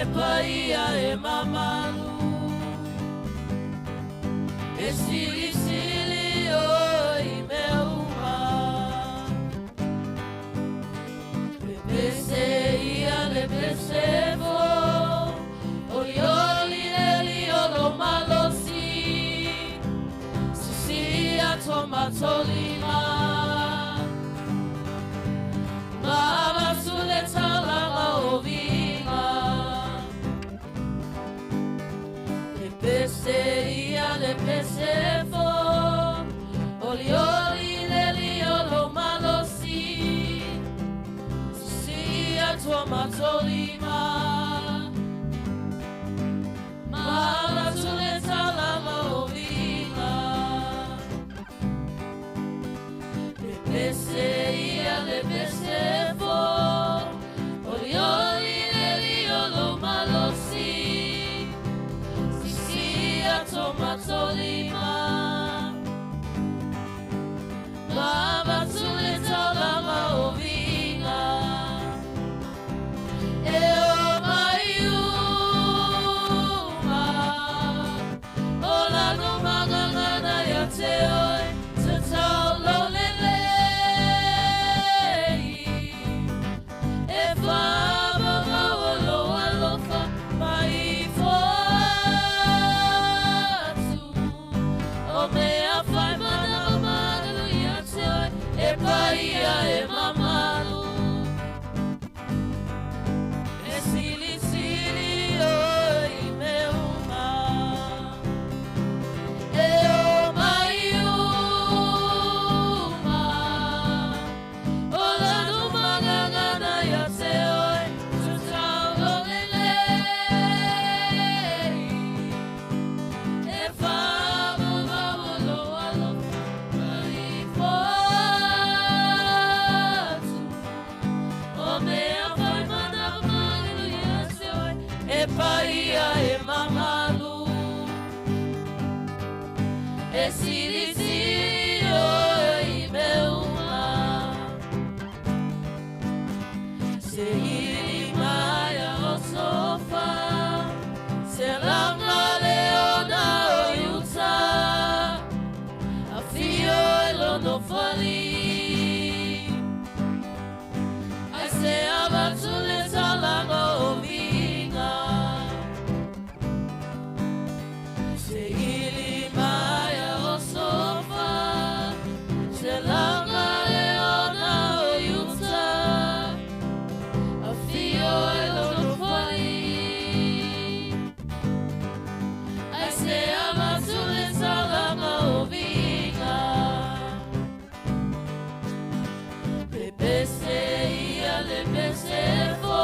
E paia e mamalu E silisili oe i mea uma Pepese ia le pesefo Olioli le liolo malosi Sisi ato matolima Mavasule talaga o viga Pepese ia le pesefo Olioli le liolo malosi Sisi ato matolima Mavasule talaga o viga Pepese ia le pesefo Olioli le liolo malosi Sisi ato matolima Mavatule talaga o viga E o mai uma O lano magagana ia te oe Te tau lo lelei E whaamaua lo alofa mai fo atu O mea whai mana o malu ia te oe E paia e mamalu E silisili oe i mea uma E o mai uma O lano magagana ia te oe Te tau lo lelei E whaamaua lo alofa mai fo atu O mea whai mana o malu ia te oe E paia e mamalu E silisili oe i mea uma Se ili maia o sofa Se langa le ona o iuta Afio e lono fali Ai se avatu le talaga o viga Se ili maia o sofa Se langa le ona o iuta Afio e lono fali Ai se avatu le talaga o viga Pepese ia le pesefo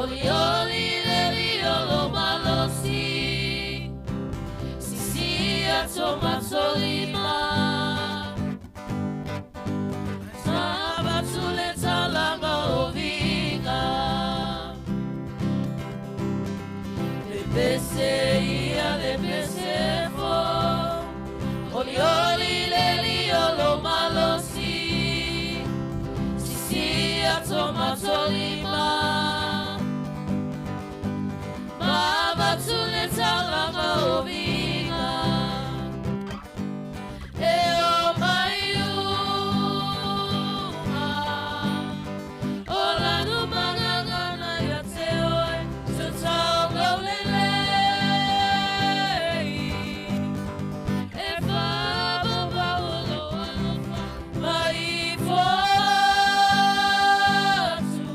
Olioli le liolo malosi Sisi ato matolima Sabatule talaga o viga Pepese ia le pesefo Olioli le liolo malosi Sisi ato matolima Mavatule talaga o viga E o mai uma O lano magagana ia te oe Te tau lo lelei E whaamaua lo alofa mai fo atu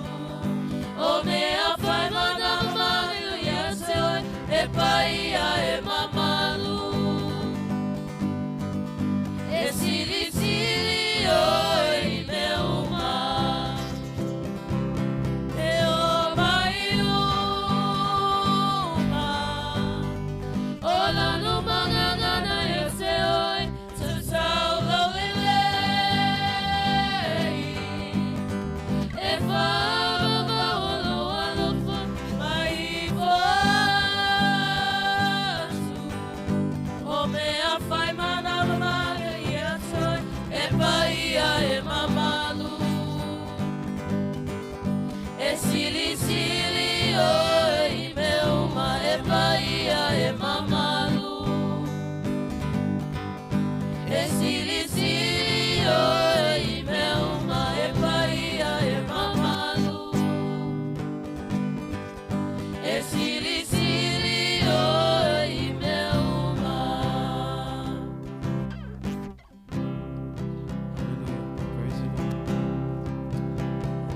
E silisili oe i mea uma. Hallelujah. Praise the Lord.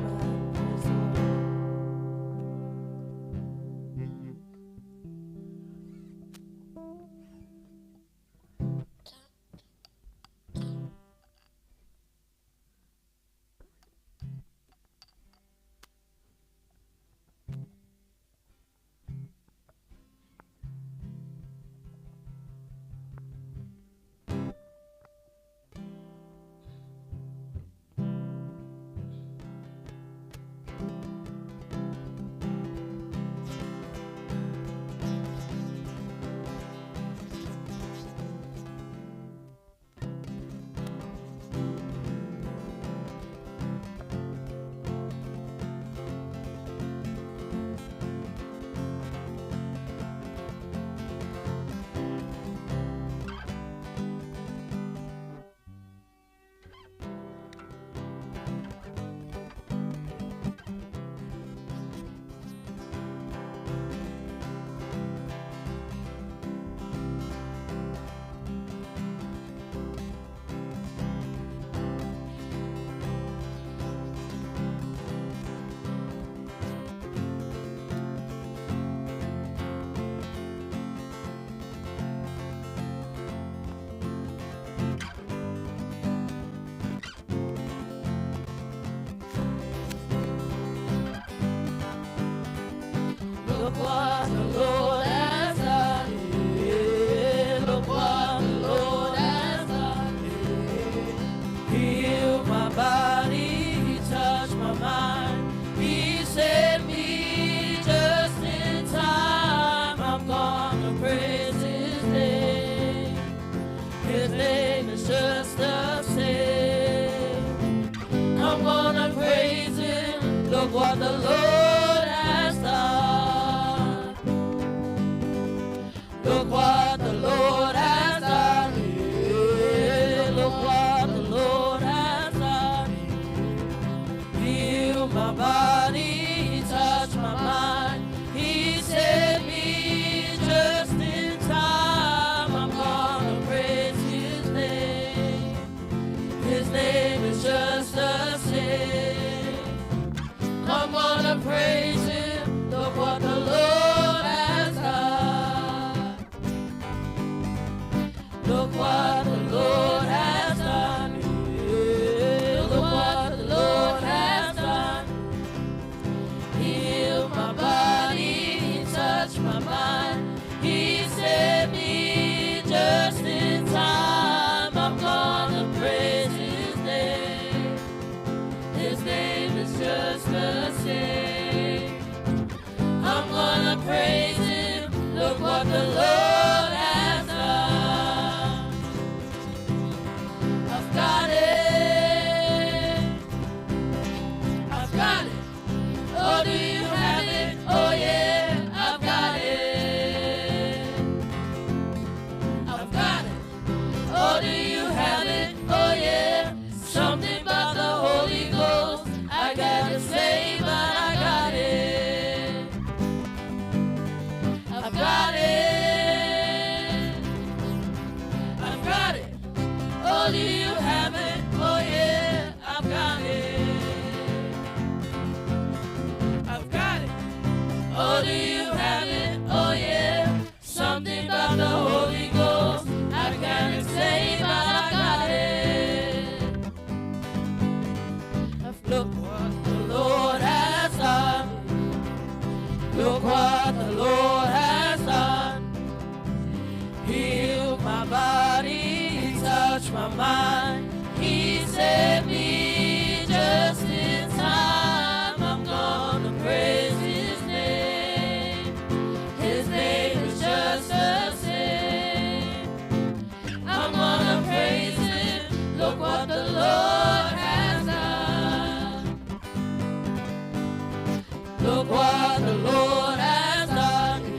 Amen. Praise the Lord. Look what the Lord has done. Yeah, look what the Lord has done. Yeah. He healed my body, He touched my mind. He saved me just in time. I'm gonna praise His name. His name is just the same. I'm gonna praise Him. Look what the Lord has done. Look what the Lord has done. Yeah, look what the Lord has done. He healed my body, He touched my mind. He saved me just in time. I'm gonna praise His name. His name is just the same. I'm gonna praise Him. Look what the Lord has done. Look what the Lord has done. Yeah, look what the Lord has done. He healed my body, He touched my mind. He saved me just in time. I'm gonna praise His name. His name is just the same. I'm gonna praise Him. Look what the Lord has done. I've got it. I've got it. Oh, do you have it? Oh, yeah, I've got it. I've got it. Oh, do you have it? Oh, yeah. Something about the Holy Ghost. I gotta say, but I got it. I've got it. I've got it. Oh, do you have it? Oh, yeah, I've got it. I've got it. Oh, do you have it? Oh, yeah. Something about the Holy Ghost. I can't say, but I got it. Look what the Lord has done. Look what the Lord has done. He healed my body, He touched my mind. He saved me just in time. I'm gonna praise His name. His name is just the same. I'm gonna praise Him. Look what the Lord has done. Look what the Lord has done.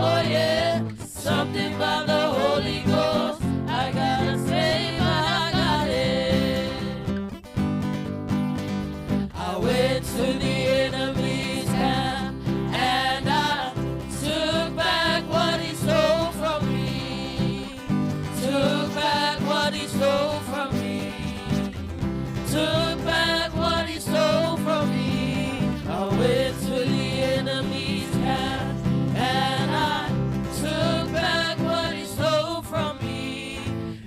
Oh yeah, something about the Holy Ghost. I gotta say, I got it. I went to the enemy's camp and I took back what he stole from me. Took back what he stole from me. Took back what he stole from me. I went to the enemy's camp and I took back what he stole from me.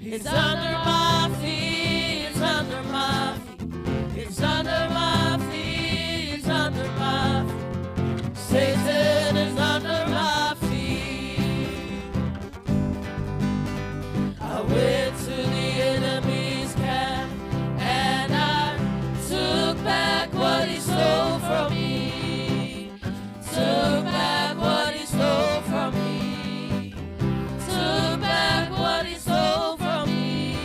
It's under my feet, it's under my feet, it's under my feet, it's under my feet. Satan is under my feet. I went to the enemy's camp and I took back what he stole from me. Took back what he stole from me. Took back what he stole from me.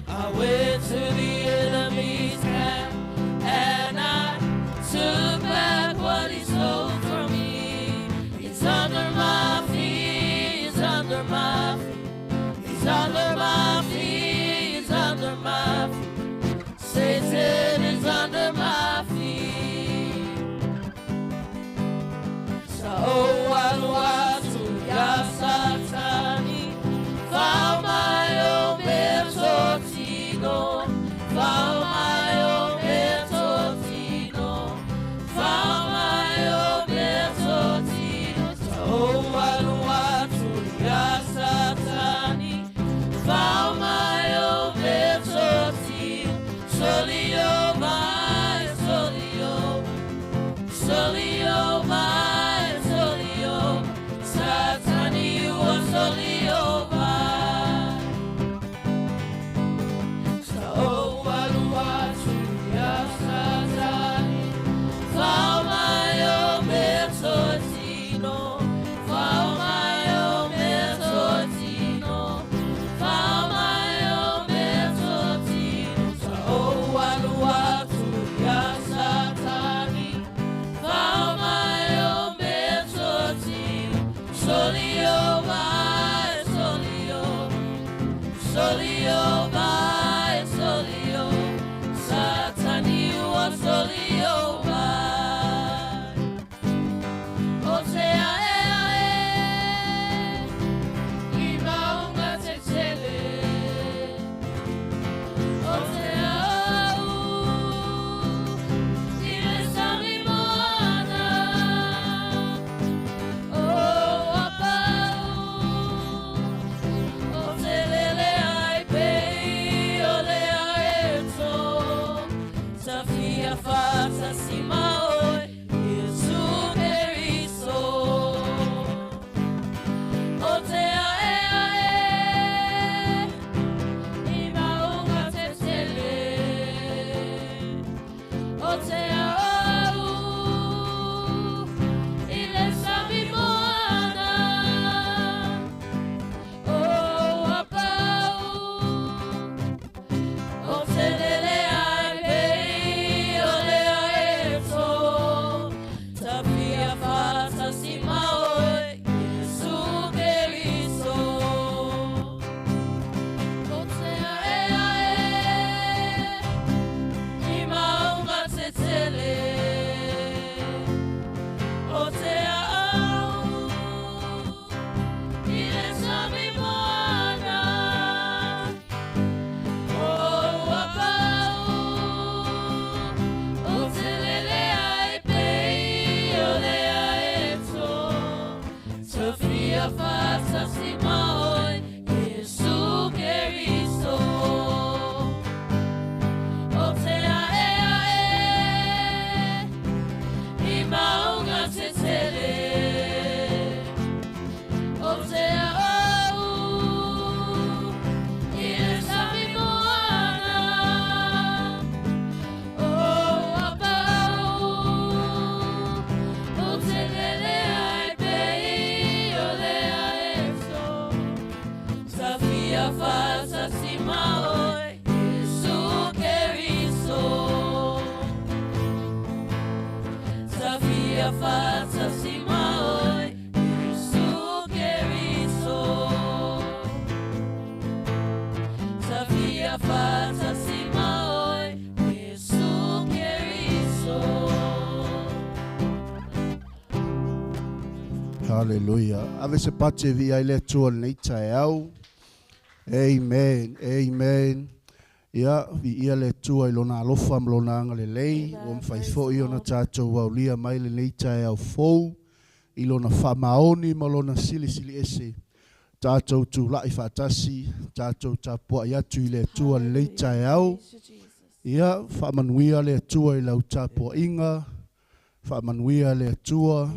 I went to the enemy's camp and I took back what he stole from me. It's under my feet, it's under my feet. He's under my feet, he's under my feet. Satan is under my feet. Sa o alu atu ia Satani, Fao mai o mea totino, Fao mai o mea totino, Fao mai o mea totino. Sa o alu atu ia Satani, Fao mai o mea totino, Soli o mai, soli o Soli o mai, soli o Satani ua soli o mai. Sa o alu atu ia Satani, Fao mai o mea totino, Fao mai o mea totino, Fao mai o mea totino. Sa o alu atu ia Satani, Fao mai o mea totino, Soli o mai, soli o, Soli o mai, soli o, Satani ua soli o mai. O te ae ae, i maunga tetele. O te au, i le sami moana. O apau, o te lele ai pei o le aeto. Tafia fatasi maoi, Iesu Keriso. O te ae ae, i maunga tetele. O te au, i le sami moana. O apau, o te lele ai pei o le aeto. Tafia fatasi maoi, Iesu Keriso. O te ae ae, i maunga tetele. O te au, i le sami moana. O apau, o te lele ai pei o le aeto. Tafia fatasi maoi, Iesu Keriso. O te ae ae, i maunga tetele. O te au, i le sami moana. O apau, o te lele ai pei o le aeto. Haleluia. Ave se pati e viia ai le Atua i lenei taeao. Amen. Amen. Ia, viia le Atua i Lona alofa ma Lona agalelei, ua mafai foi ona tatou aulia mai lenei taeao fou i Lona faamaoni ma Lona silisiliese. Tatou tulai faatasi, tatou tapuai atu i le Atua i lenei taeao. Ia, faamanuia le Atua i lau tapuaiga. Faamanuia le Atua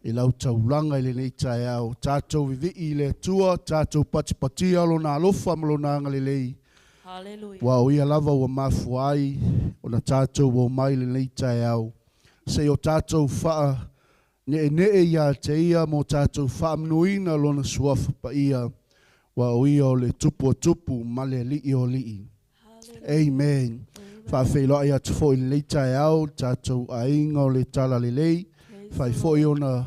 i lau taulaga i lenei taeao. Tatou vivii i le Atua, tatou patipatia Lona alofa ma Lona agalelei, aua o Ia lava ua mafua ai ona tatou omai i lenei taeao. Se i o tatou faaneenee ia te Ia ma o tatou faamanuina Lona Suafa Paia, aua o Ia o le Tupu o tupu ma le Alii o alii. Amen. Faafeiloai atu foi i lenei taeao le tatou aiga o le Talalelei. Fai foi ona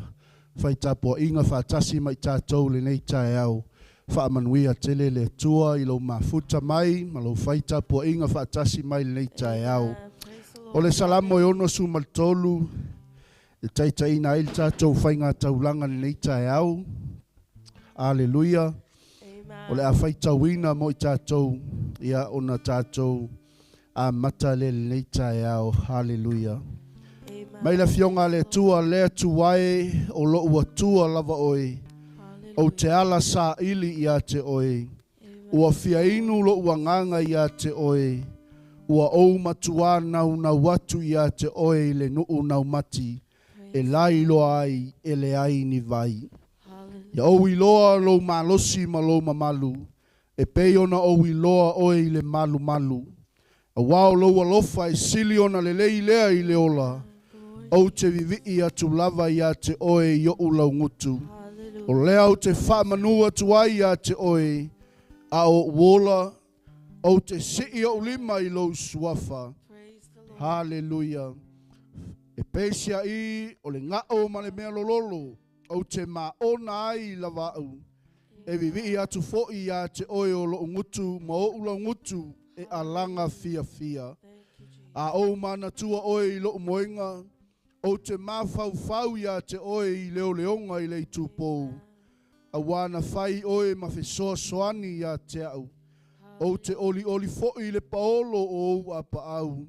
fai tapuaiga faatasi ma i tatou lenei taeao. Faamanuia tele le Atua i lou mafuta mai ma lou fai tapuaiga faatasi mai lenei taeao. O le Salamo e 63 e taitaiina ai le tatou faiga taulaga lenei taeao. Aleluia. O le a faitauina mo i tatou, ia ona tatou amata lea i lenei taeao. Haleluia. Mai le Afioga a le Atua, le Atua e, o lou Atua lava oe, ou te ala saili ia te oe. Ua fia inu lou agaga ia te oe, ua ou matuā naunau atu ia te oe i le nuu naumati, e lailoa ai e leai ni vai. Ia ou iloa lou malosi ma lou mamalu, e pei ona ou iloa oe i le malumalu. Aua o lou alofa e sili ona lelei lea i le ola, ou te vivii atu lava ia te oe i oʻu laugutu. O lea ou te faamanu atu ai ia te oe, a o oʻu ola, ou te sii oʻu lima i lou suafa. Haleluia. E peisiaʻi o le gao ma le mea lololo, ou te maona ai lava au. E vivii atu foi ia te oe o loʻu gutu ma oʻu laugutu e alaga fiafia. A ou manatua oe i loʻu moega, ou te mafaufau ia te oe i leoleoga i le itupou. Auā na fai oe ma fesoasoani ia te au. Ou te olioli foi i le paolo o ou apaau.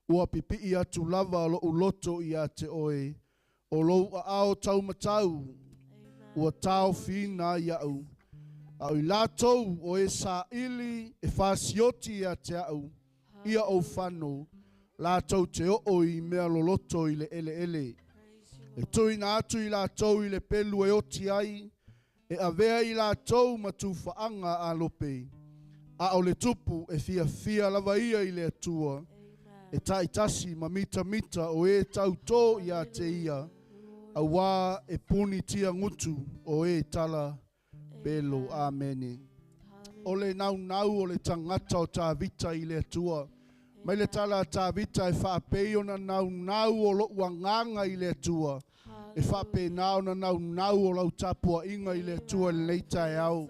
Ua pipii atu lava loʻu loto ia te oe, o lou aao taumatau ua taofiina ai aʻu. A o i latou o e saili e fasioti ia te au, ia ou fano, latou te oo i mea loloto i le eleele. E tuuina atu i latou i le pelu e oti ai, e avea i latou ma tufaaga a lope. A o le tupu e fiafia lava ia i le Atua, e taitasi ma mitamita o e tautō ia te ia, auā e punitia gutu o e tala pelo. Amene. O le naunau o le tagata o Tavita i le Atua. Mai le tala a Tavita e faapei ona naunau o loʻu agaga i le Atua. E faapena ona naunau o lau tapuaiga i le Atua i lenei taeao.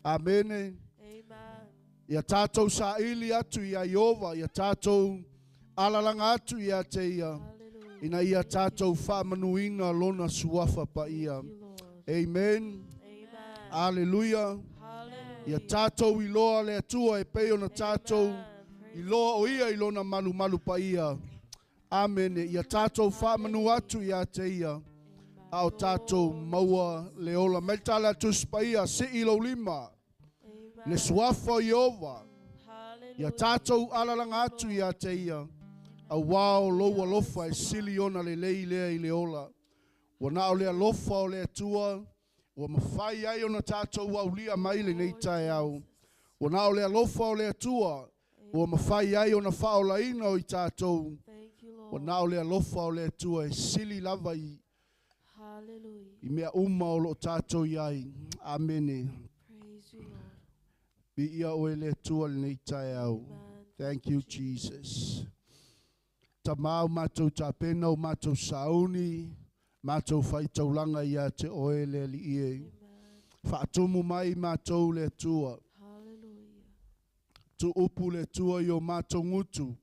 Amene. Ia tatou saili atu ia Ieova, ia tatou alalaga atu ia te Ia, ina ia tatou faamanuina Lona suafa paia. Amen. Aleluia. Ia tatou iloa le Atua e pei ona tatou iloa o Ia i Lona malumalu paia. Amene. Ia tatou faamanu atu ia te Ia, a o tatou maua le ola. Mai le tala a Tusi Paia, sii lou lima, le suafa o Ieova. Ia tatou alalaga atu ia te Ia, auā o lou alofa e sili ona lelei lea i le ola. Ua na o le alofa o le Atua ua mafai ai ona tatou aulia mai lenei taeao. Ua na o le alofa o le Atua ua mafai ai ona faaolaina o i tatou. Ua na o le alofa o le Atua e sili lava i i mea uma o loo tatou i ai. Amene. Viia oe le Atua lenei taeao. Thank you, Jesus. Tamā o matou tapena o matou sauni, matou faitaulaga ia te oe le Alii e. Faatumu mai matou le Atua. Tuupu le Atua i o matou gutu.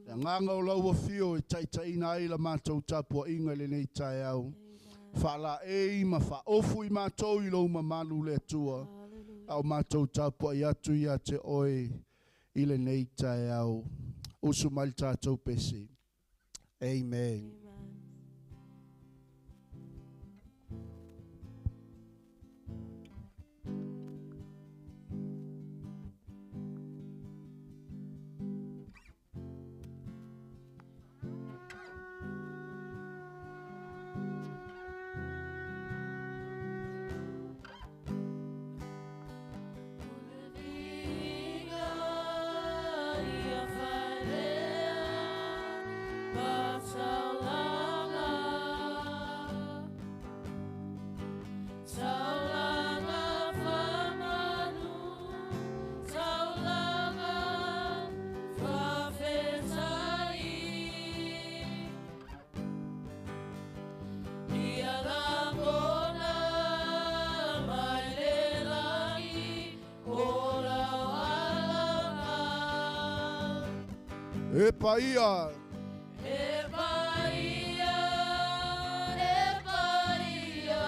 Le agaga o lau afio e taitaiina ai la matou tapuaiga i lenei taeao. Faalaei ma faaofu i matou i lou mamalu le Atua. A o matou tapuai atu ia te oe i lenei taeao. Usu mai le tatou pese. Amen. Amen. E paia. E paia, e paia,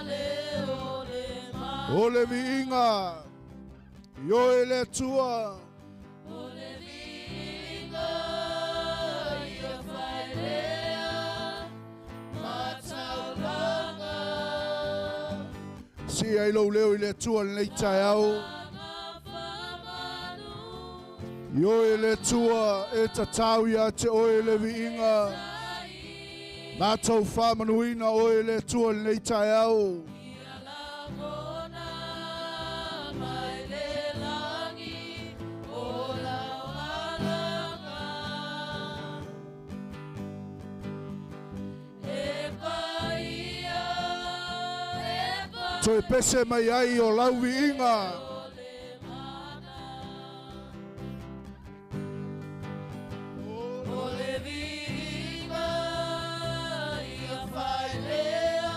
le o le ma. O le viiga, i oe le Atua. O le viiga, ia failea, ma taulaga. Si ai lou leo i le Atua lenei taeao. I oe le Atua e tatau ia te oe le viiga. Matou faamanuina oe le Atua lenei taeao. Ia lagona mai le lagi o lau alaga. E paia, e paia, Toe pese mai ai o lau viiga. O le viiga ia failea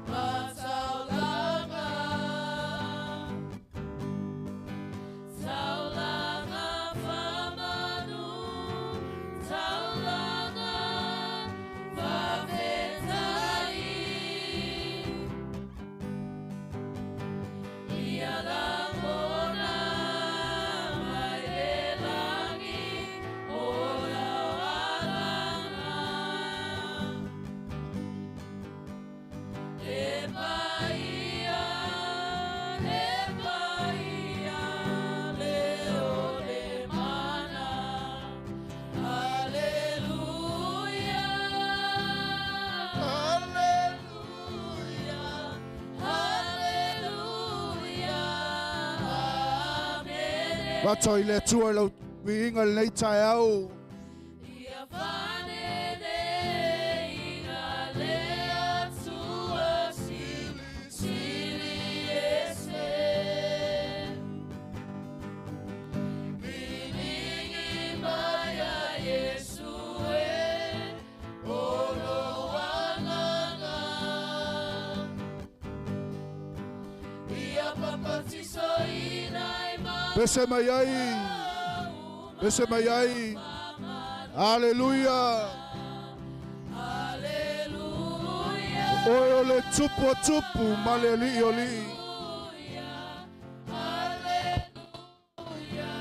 ma taulaga. Taulaga faamanu, taulaga faafetai. Ia lagona mai le lagi o lau alaga. E paia, e paia, le o le mana. Aleluia, aleluia, aleluia, amene. Matou i le Atua i lau viiga lenei taeao. Ia fanene ina le Atua sili ese. Viligi mai a Iesu e o lou agaga. Ia papatisoina i Pese mai ai, pese mai ai. Aleluia. Aleluia. Oe o le tupu o tupu ma le alii o alii. Aleluia.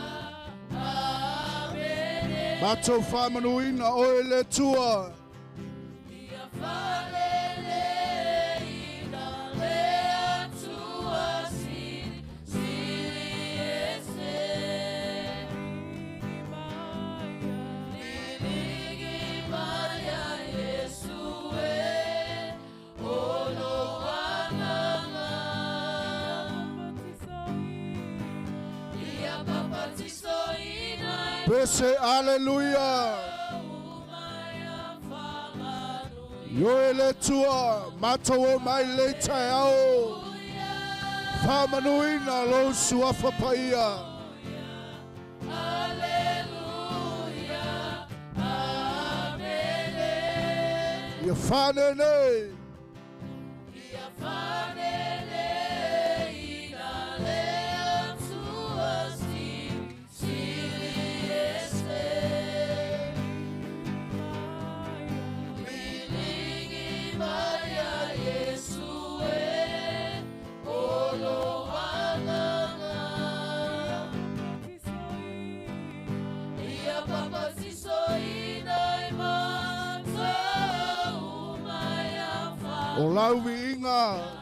Amene. Matou faamanuina oe le Atua. Ia falele ina le Atua sili ese. Liligi mai a Iesu e o lou agaga. Ia papatisoina i Pese aleluia. mai a faamanuia. I oe le Atua, matou o mai lenei taeao. Faamanuina lou suafa paia. Aleluia, amene. Ia fanene. Ia fanene ina le Atua sili ese. Miligi mai O lau viiga.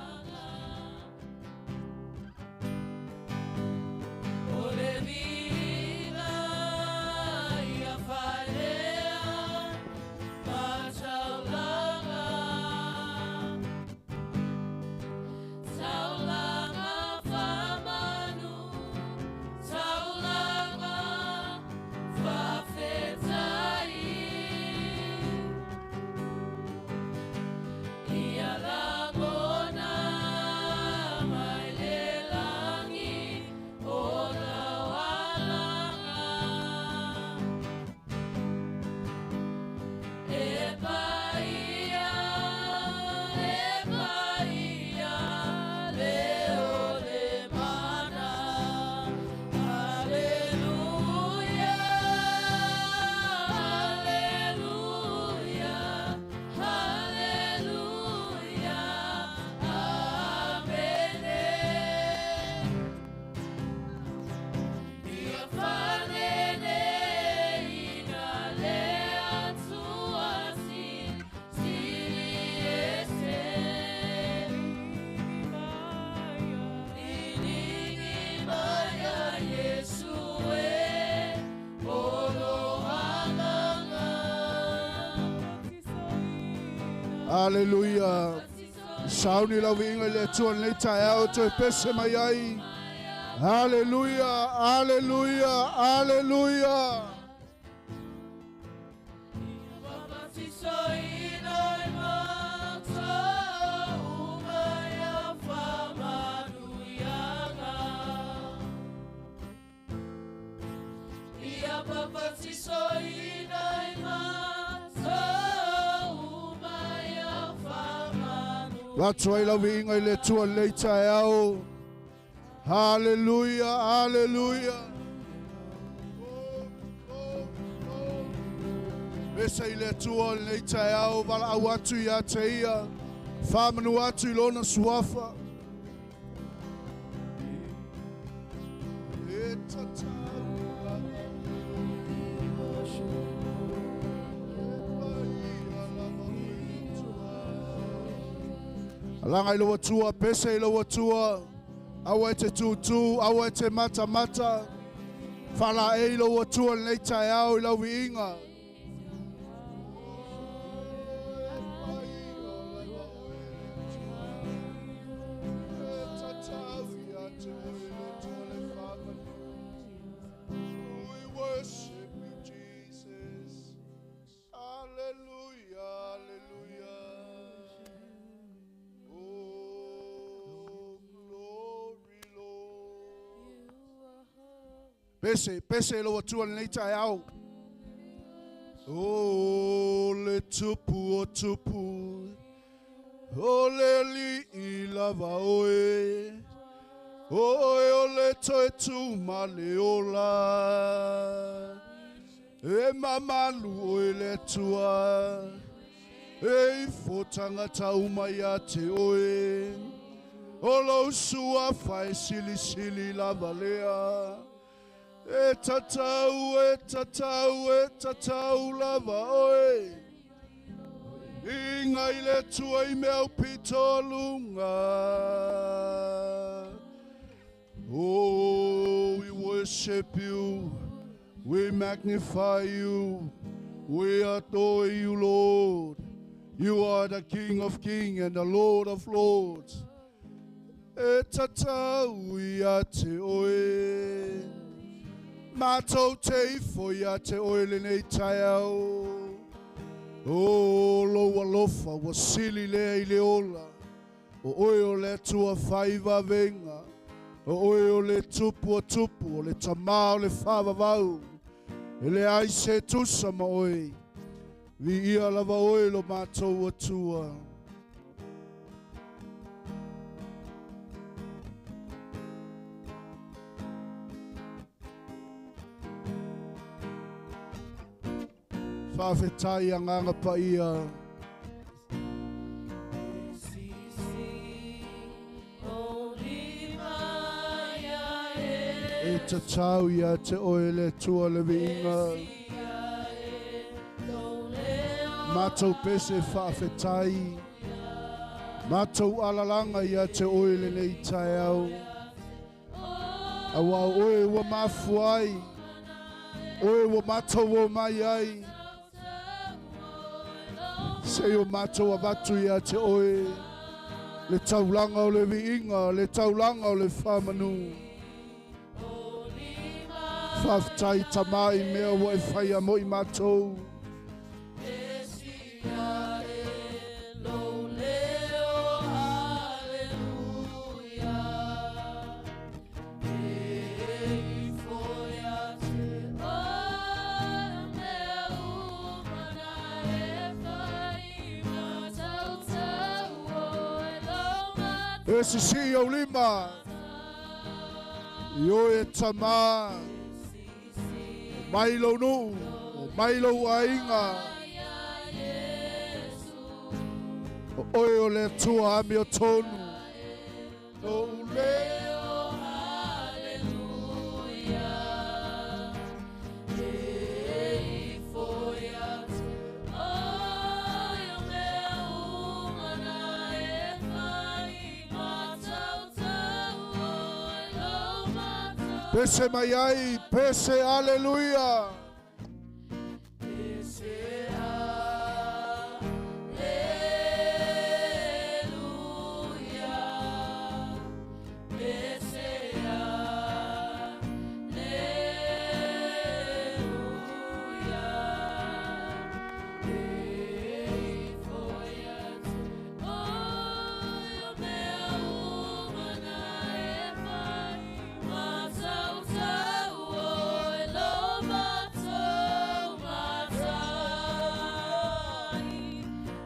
Hallelujah. Sauni lau viiga i le Atua lenei taeao e toe pese mai ai. Hallelujah, hallelujah, hallelujah. Ratu ai lau viiga i le Atua lenei taeao. Hallelujah, hallelujah. Pese i le Atua lenei taeao, valaau atu ia te ia, whamanu atu i lona suafa. E tatau. Alanga i lau Atua, pese i lau Atua, aua e te tūtū, aua e te matamata, whala e i lau Atua lenei taeao i lau viiga. We worship you, Jesus. Hallelujah, hallelujah. Oh, glory, Lord. Pese, pese lau Atua lenei taeao. O le tupu o tupu, o le alii lava oe, oe o le toe tu ma le ola. E mamalu oe le Atua, e ifo tangata uma ia te oe. O lou suafa e silisili lava lea. E tatau, e tatau, e tatau lava oe. Inga i le Atua i mea upito lunga. Oh, we worship you. We magnify you. We adore you, Lord. You are the King of kings and the Lord of lords. E tatau ia te oe. Mātou te ifo ia te oe lenei taeao. O lou alofa ua sili lea i le ola. O oe o le Atua faivavenga. O oe o le tupu o tupu, o le tamā o le whavavau. E le ai se tusa ma oe. Viia lava oe lo mātou Atua. Whawhetai a nganga paia. E tatau ia te oe le Atua le viiga. Mātou pese whawhetai. Matou alalanga ia te oe le nei taeao. Aua o oe ua mafua ai, oe ua matou o mai ai. Se o matou avatu ia te oe, le taulaga o le viiga, le taulaga o le faamanu. Faafetai tamā i mea ua e faia mo i matou. E sisi au lima, i oe tamā, o mai lou nuu, o mai lou aiga, o oe o le Atua ami o tonu, lou leo. Pese mai ai, pese, aleluia. Pese, aleluia. Pese, aleluia. E foi a te oi o mea umana e fai matau oi lo matau matai.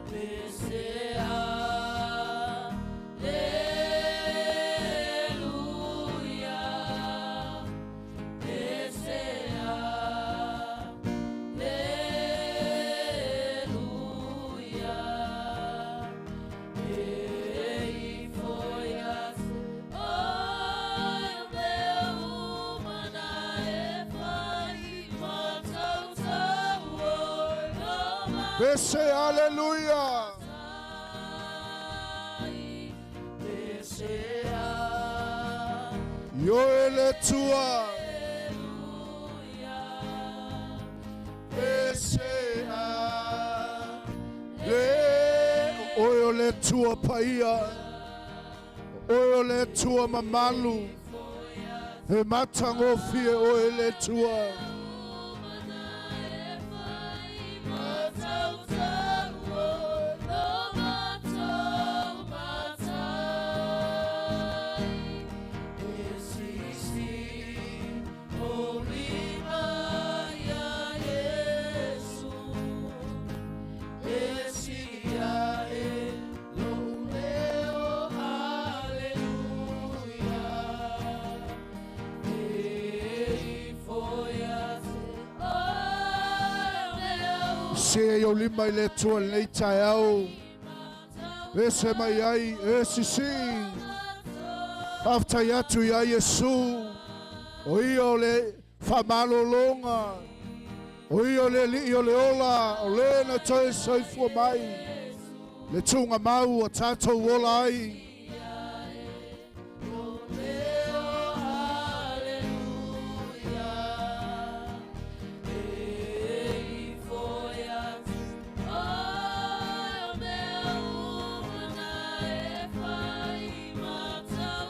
Pese, aleluia. Pese, aleluia. E foi a te oi o meu umana e fai matau oi lo Pese, aleluia. matai. Pese, I oe le Atua. aleluia. Pese, ale. Oe o le Atua paia, oe o le Atua mamalu, he matagofie oe le Atua. Se e o lima i le Atua lenei taeao. Pese mai ai, e sisi. Faafetai atu ia Iesu. O ia o le faamalologa. O ia o le alii o le ola, o le na toe soifua mai. Le tuugamau a tatou ola ai.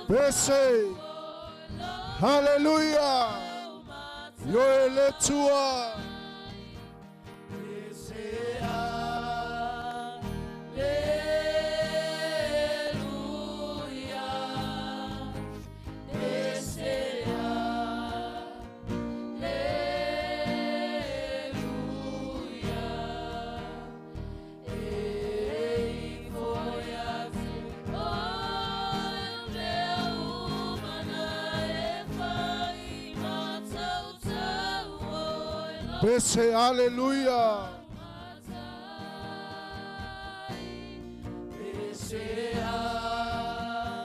Pese, haleluia. I oe le Atua. Aleluia. Pese, aleluia. E foi a te oi o meu umana e fai matau oi lo Pese, aleluia. matai. Pese, aleluia.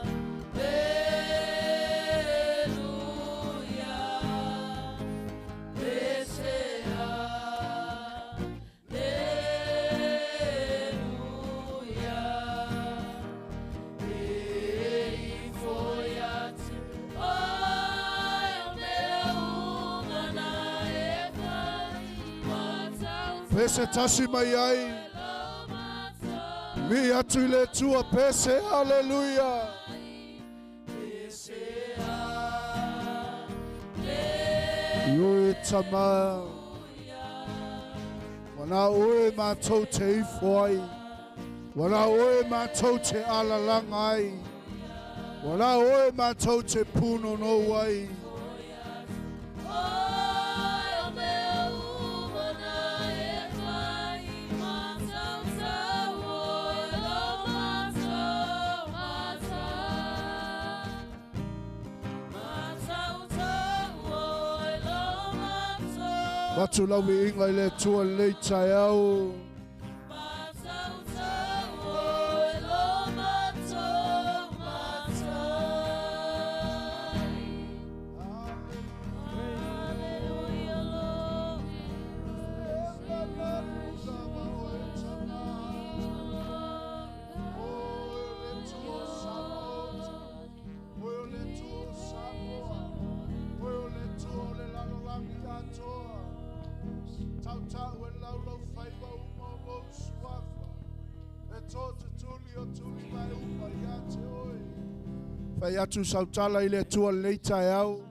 Pese, aleluia. Pese tasi mai ai. Mi atu i le Atua pese, haleluia. Ioe tama. Wana oe mātou te ifo ai. Wana oe mātou te alalanga ai. Wana oe mātou te punono ai. Watu lawi inga i le Atua lei tae au. Fai atu sautala i le Atua lei tae au.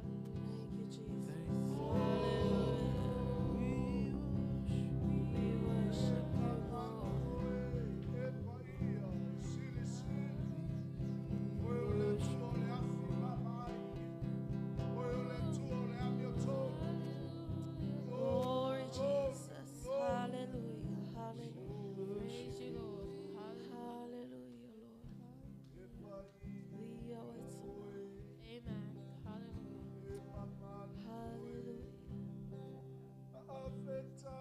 Glory Jesus. Hallelujah. Hallelujah. Praise you, Lord. Hallelujah, Lord. We owe it to Amen. Hallelujah. Hallelujah. Amen. Hallelujah.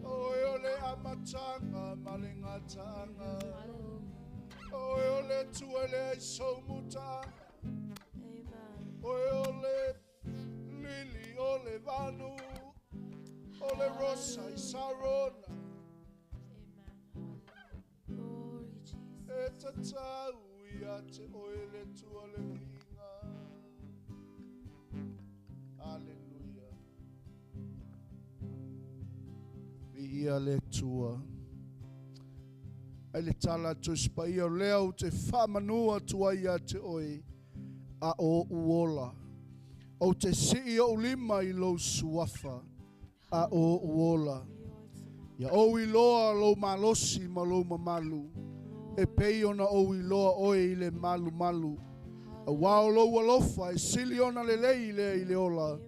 Oe o le amatanga malingatanga. Hallelujah. Oe o le tuele ai saumutanga. Amen. Oe o le lili o le vanu. O le rosa i sarona. Amen. Glory Jesus. E tatau ia te oe le tua le viinga. Hallelujah. Viia le tua. Ai le tala atu sipaia o lea o te whamanua tua ia te oe a o uola. O te sii o ulima i lou suafa a o uola. Ia o iloa lou malosi ma lou mamalu. E pei ona o iloa oe i le malu malu. A wao lou alofa e sili ona le lei lea i le ola.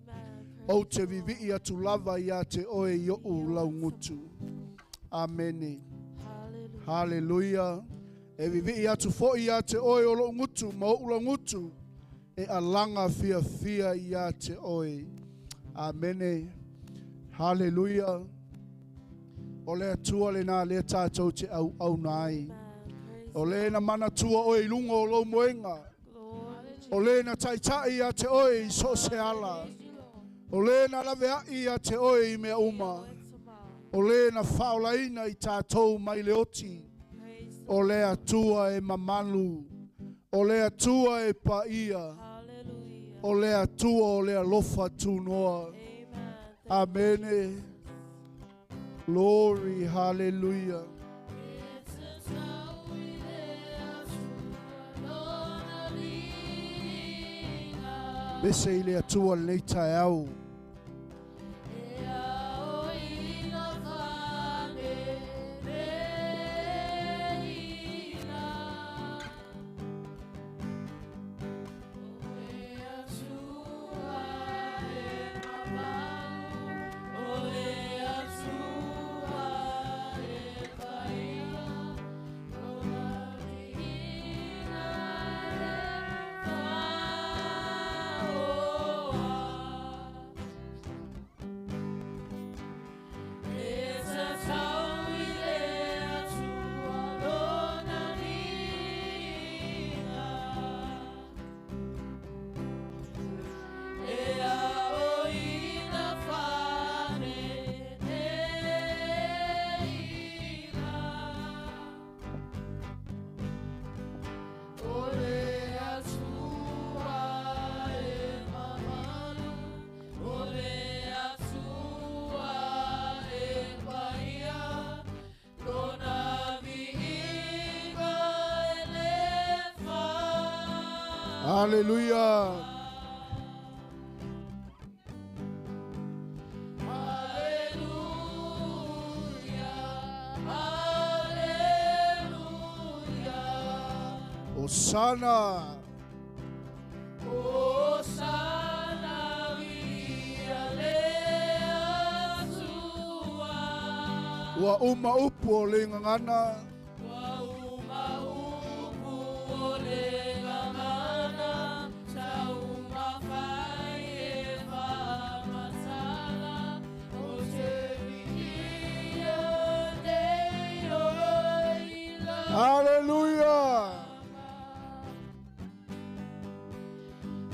O te vivii atu lava ia te oe i o'u lau ngutu. Amene. Hallelujah. E vivii atu foi ia te oe o lou ngutu ma o'u lau ngutu. E alanga fia fia ia te oe. Amene. Hallelujah. O le atua le nā le tātou te au au nai. O le na mana tua oe i lunga o lou moenga. O le na taitai ia te oe i so se ala. O le na laveai ia te oe i mea uma. O le na whaolaina i tātou mai le oti. O le atua e mamalu. O le atua e paia. O le atua o le alofa tūnoa. Amene. Glory, hallelujah. Bese i le atua lei tae au. Haleluia. Hosana. Hosana via le Atua. Ua uma upu o le ngangana. Ua uma upu o le ngangana, taumafai e faamatala, o te viia nei oe i lau. Haleluia.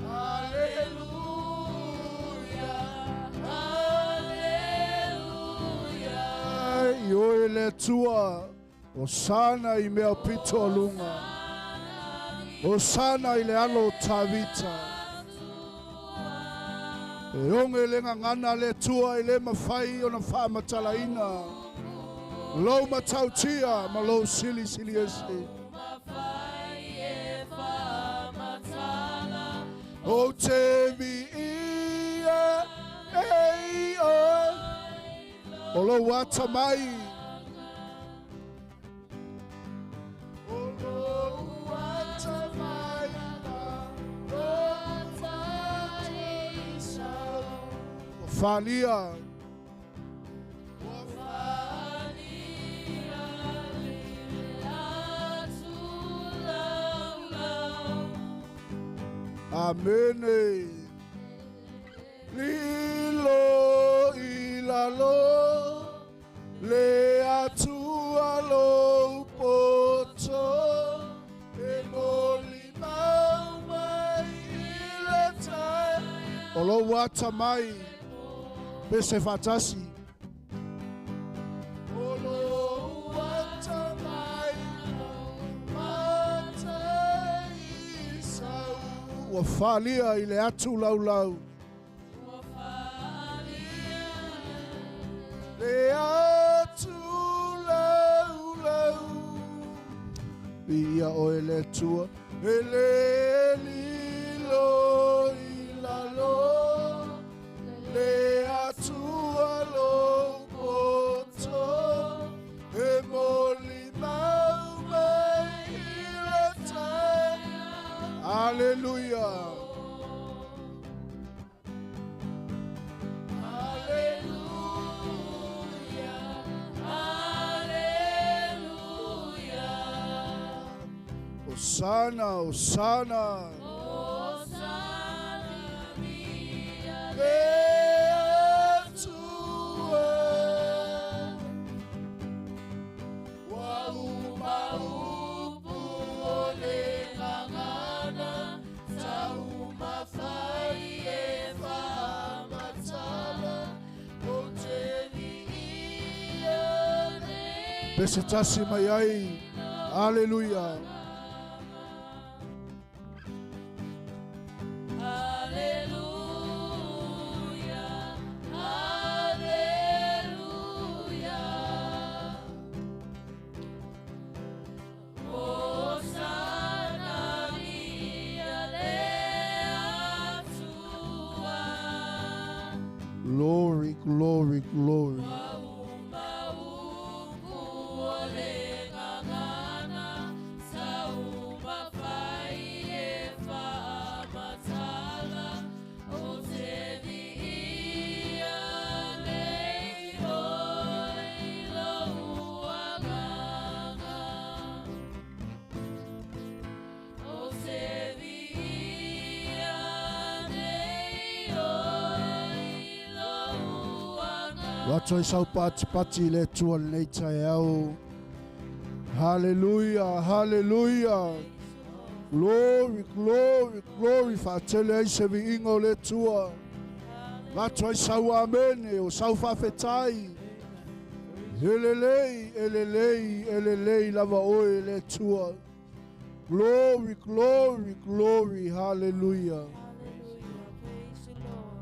Haleluia, haleluia. I oe le Atua, Hosana i mea pito o lunga. Hosana i le alo o Tavita. E onge le ngangana le Atua i le mawhai o na whaamatalaina. Lou matautia ma lou sili sili ese. O te vi ia ei oe. O lou ata mai. O lou ata mai na Ua whalia. Amene. Lilo i lalo, le atua lou poto, e moli mau mai i le tai. O lou ata mai, pe se whatasi. O lou ata mai, matai sau. Ua whalia i le atu laulau. Le atu laulau. Ia oe le Atua, e le lilo i lalo, le atua lou poto, e moli mau mai i le tai. Haleluia. Haleluia, haleluia. Hosana, Hosana. Hosana via Le Atua. Ua uma upu o le ngangana, taumafai e faamatala, o te viia nei Pe se tasi mai ai. Haleluia. Haleluia, haleluia. Hosana via le Atua. Glory, glory, glory. Ua uma upu o le ngangana, taumafai e faamatala, o te viia nei oe i lou agaga. O te viia nei oe i lou agaga. Wato i sau pati pati i le Atua lenei taeao. Hallelujah, hallelujah. Glory, glory, glory. Whaatele ai se viinga o le Atua. Wato ai sau amene o sau whawhetai. Elelei, elelei, elelei lava oe le Atua. Glory, glory, glory. Hallelujah. Hallelujah. Praise the Lord.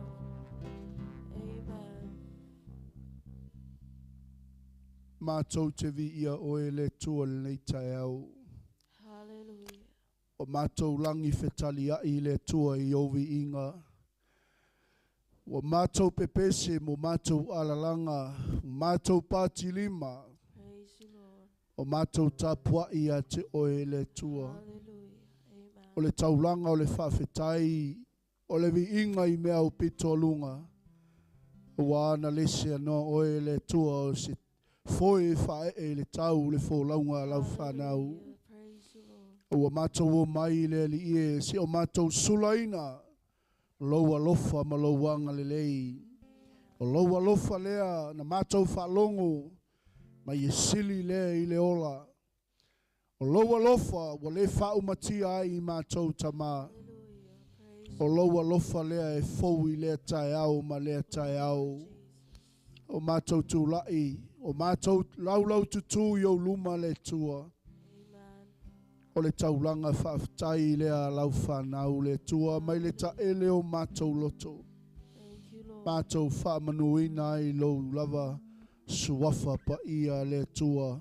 Amen. Mātou te vi ia oe le Atua lenei taeao. Hallelujah. O O matou lagi fetaliai i le Atua i ou viiga. Ua matou pepese mo matou alalaga, ua matou patilima, Praise you, Lord. o matou tapuai ia te oe le Atua. Hallelujah. Amen. O le taulaga o le faafetai, o le viiga i mea aupito aluga. Ua ana lese anoa oe le Atua o se foe e faaee i le tau le folauga a lau fanau. Hallelujah. Praise you, Lord. Ua matou o mai i le Alii e, se o matou sulaina lou alofa ma lou agalelei. O lou alofa lea na matou faalogo mai e sili lea i le ola. O lou alofa ua le faaumatia ai i matou tamā. Hallelujah. Praise O lou alofa lea e fou i lea taeao ma lea taeao. Jesus. O matou tulai, o matou laulau tutū i ou luma le Atua. Amen. O le taulaga faafetai lea a lau fanau le Atua mai le taele o matou loto. Thank you, Lord. Matou faamanuina ai lou lava suafa paia le Atua.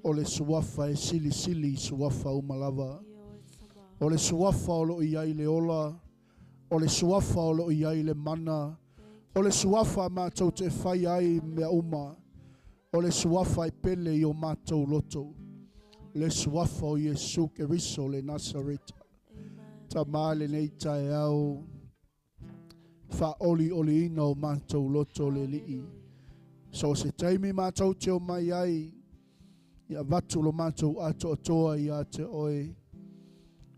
O le suafa e silisili i suafa uma lava. O le suafa o loo i ai le ola. O le suafa o loo i ai le mana. O le suafa matou te fai ai mea uma. O le suafa e pele i o matou loto. Le suafa o Iesu Keriso le Nasareta. Amen. Tamā lenei taeao faaolioliina o matou loto le Alii. So se taimi matou te omai ai, ia avatu lo matou atoatoa ia te oe.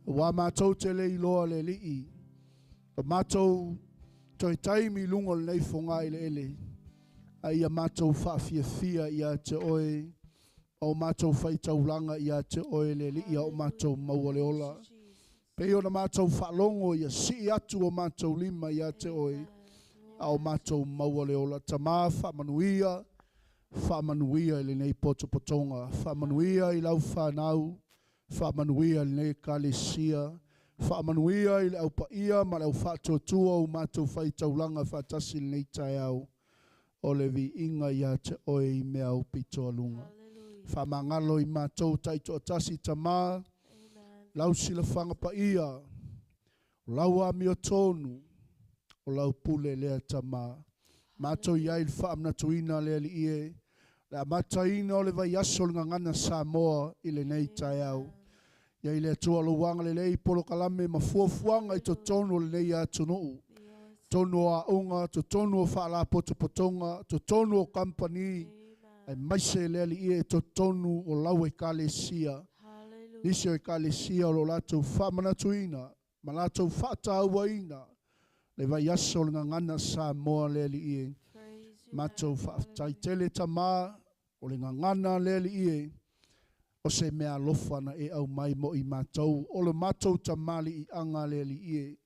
Ua matou te le iloa le Alii. O matou toe taimi i luga o lenei fogaeleele. A ia matou faafiafia ia te oe. O matou faitaulaga ia te oe le Alii, a o matou maua le ola. Pei ona matou faalogo ia sii atu o matou lima ia te oe. A o matou maua le ola. Tamā faamanuia, faamanuia i lenei potopotoga. Faamanuia i lau fanau, faamanuia i lenei ekalesia. Faamanuia i le aupaia ma le aufaatuatua o matou faitaulaga faatasi i lenei taeao. O le viiga ia te oe i mea aupito aluga. Hallelujah. Faamagalo i matou taitoatasi tamā, Amen. lau silafaga paia, o lau amiotonu, o lau pule lea tamā. Matou i ai le faamanatuina le Alii e, le amataina o le vaiaso o le gagana Samoa i lenei taeao. Ia i le Atua lou agalelei polokalame ma fuafuaga i totonu o lenei atunuu. Totonu o aoga, totonu o faalapotopotoga, totonu o kampani, Amen. aemaise le Alii e totonu o lau ekalesia. Hallelujah. Nisi o ekalesia o lo latou faamanatuina ma latou faatauaina le vaiaso o le gagana Samoa le Alii e. Praise you, Matou Lord. faafetai tele tamā o le gagana le Alii e. O se mea alofa na e aumai mo i matou. O le matou tamaliiaga le Alii e.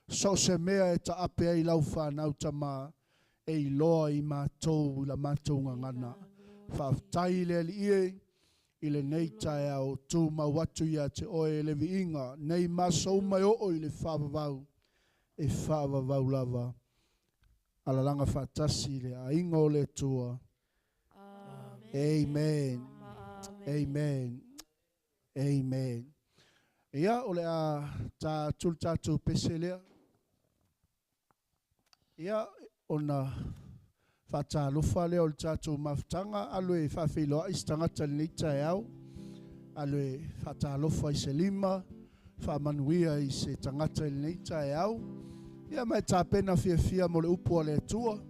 So se mea e taape ai lau fanau tamā, e iloa i matou i la matou gagana. Faafetai le Alii e i lenei taeao tumau atu ia te oe le viiga nei maso uma e oo i le faavavau e faavavau lava. Alalaga faatasi le aiga o le Atua. Amen. Amen. Amen. Amen. Amen. Ia o le a ta atu le tatou pese lea. Ia ona faatalofa lea o le tatou mafutaga alo e faafeiloai se tagata i lenei taeao. Alo e faatalofa i se lima, faamanuia i se tagata i lenei taeao. Ia ma e tapena fiafia mo le upu a le Atua.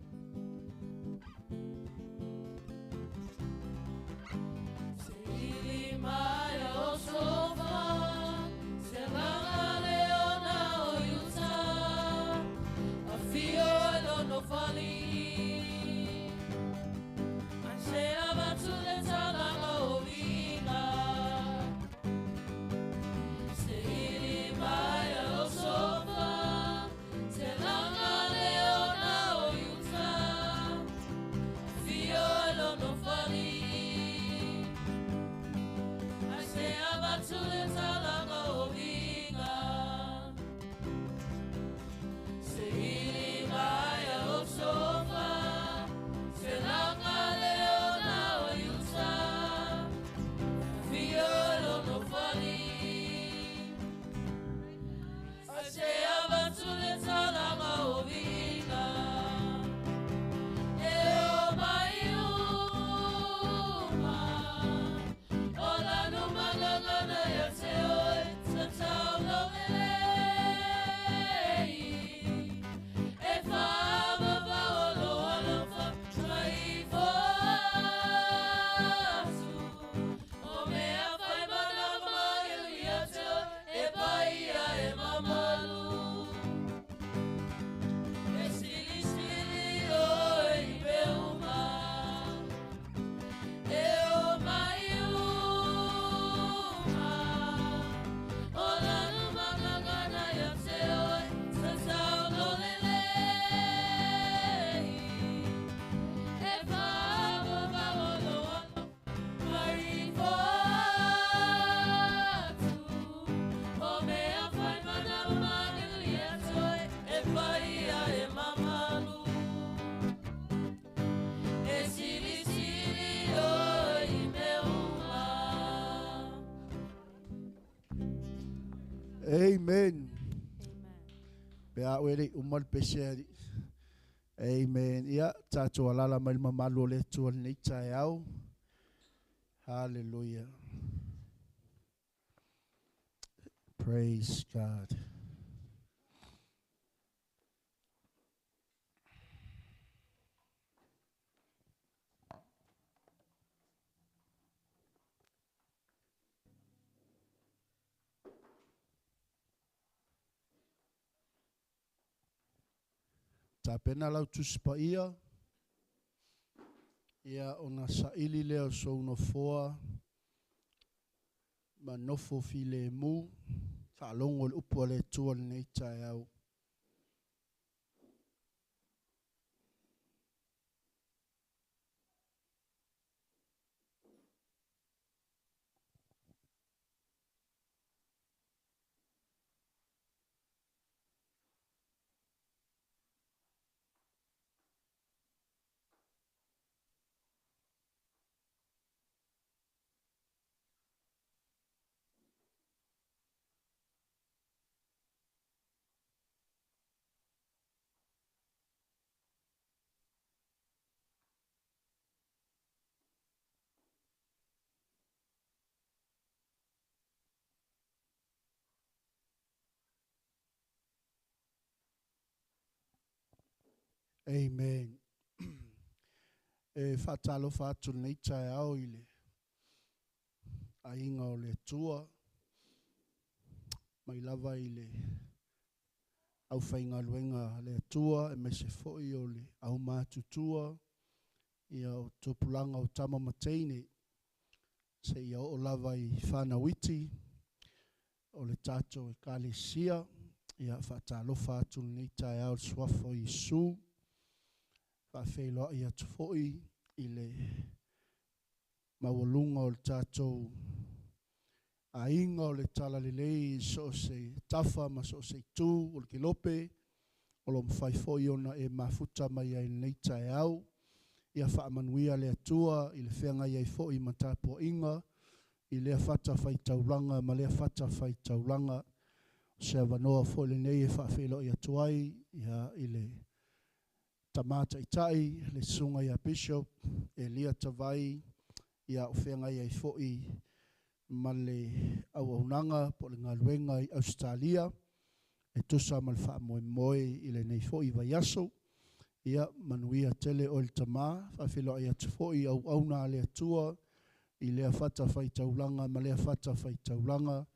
Se ili mai o sofa, se langa le ona o iuta, a fio e lono fali. Ai se avatu le talaga o viga. Se ili mai o sofa, se langa le ona o iuta, Amen. Amen. Pe a oe le uma le pese ali. Amen. Ia, tātou alala mai le mamalu o le Atua lenei taeao. Hallelujah. Praise God. Tapena lau tusi paia, ia ona saili lea o sou nofoa ma nofo filemu, faalogo i le upu a le Atua lenei taeao. Amen. E faatalofa atu lenei taeao i le aiga o le Atua, mai lava i le aufaigaluega a le Atua, aemaise foi o le aumatutua, ia o tupulaga o tama ma teine, seia oo lava i fanauiti o le tatou ekalesia. Ia faatalofa atu lenei taeao i le suafa o Iesu. Faafeiloai atu foi i le maualuga o le tatou aiga o le Talalelei i so o se tafa ma so o se itu o le kelope, o lo o mafai foi ona e mafuta mai ai i lenei taeao. Ia faamanuia le Atua i le feagai ai foi ma tapuaiga i lea fatafaitaulaga ma lea fatafaitaulaga. O se avanoa foi lenei e faafeiloai atu ai ia i le Tama Taitai, le susuga ia Bishop Elia Tavai, ia o feagai ai foi ma le auaunaga po o le galuega i Ausetalia e tusa ma le faamoemoe i lenei foi vaiaso. Ia manuia tele oe le tama, faafeiloai atu foi auauna a le Atua i lea fatafaitaulaga ma lea fatafaitaulaga.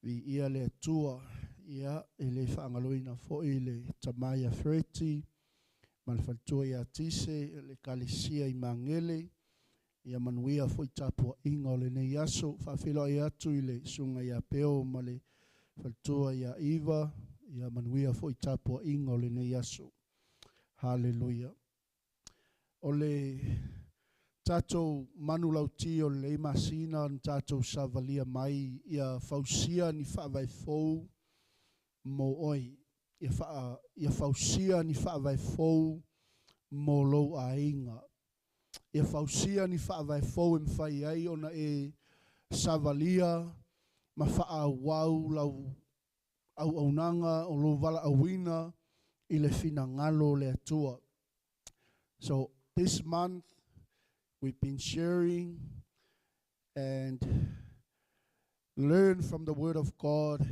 Viia le Atua. Ia, e le faagaloina foi le tama ia Fereti ma le faletua ia Tise, le ekalesia i Magele. Ia manuia foi tapuaiga o lenei aso. Faafeiloai atu i le susuga ia Peo ma le faletua ia Iva. Ia manuia foi tapuaiga o lenei aso. Haleluia. O le tatou manulauti o lenei masina na tatou savalia mai ia fausia ni faavae fou mo oe. Ia fausia ni faavae fou mo lou aiga. Ia fausia ni faavae fou e mafai ai ona e savalia ma faaauau lau auaunaga o lou valaauina i le finagalo o le Atua. So this month we've been sharing and learn from the Word of God.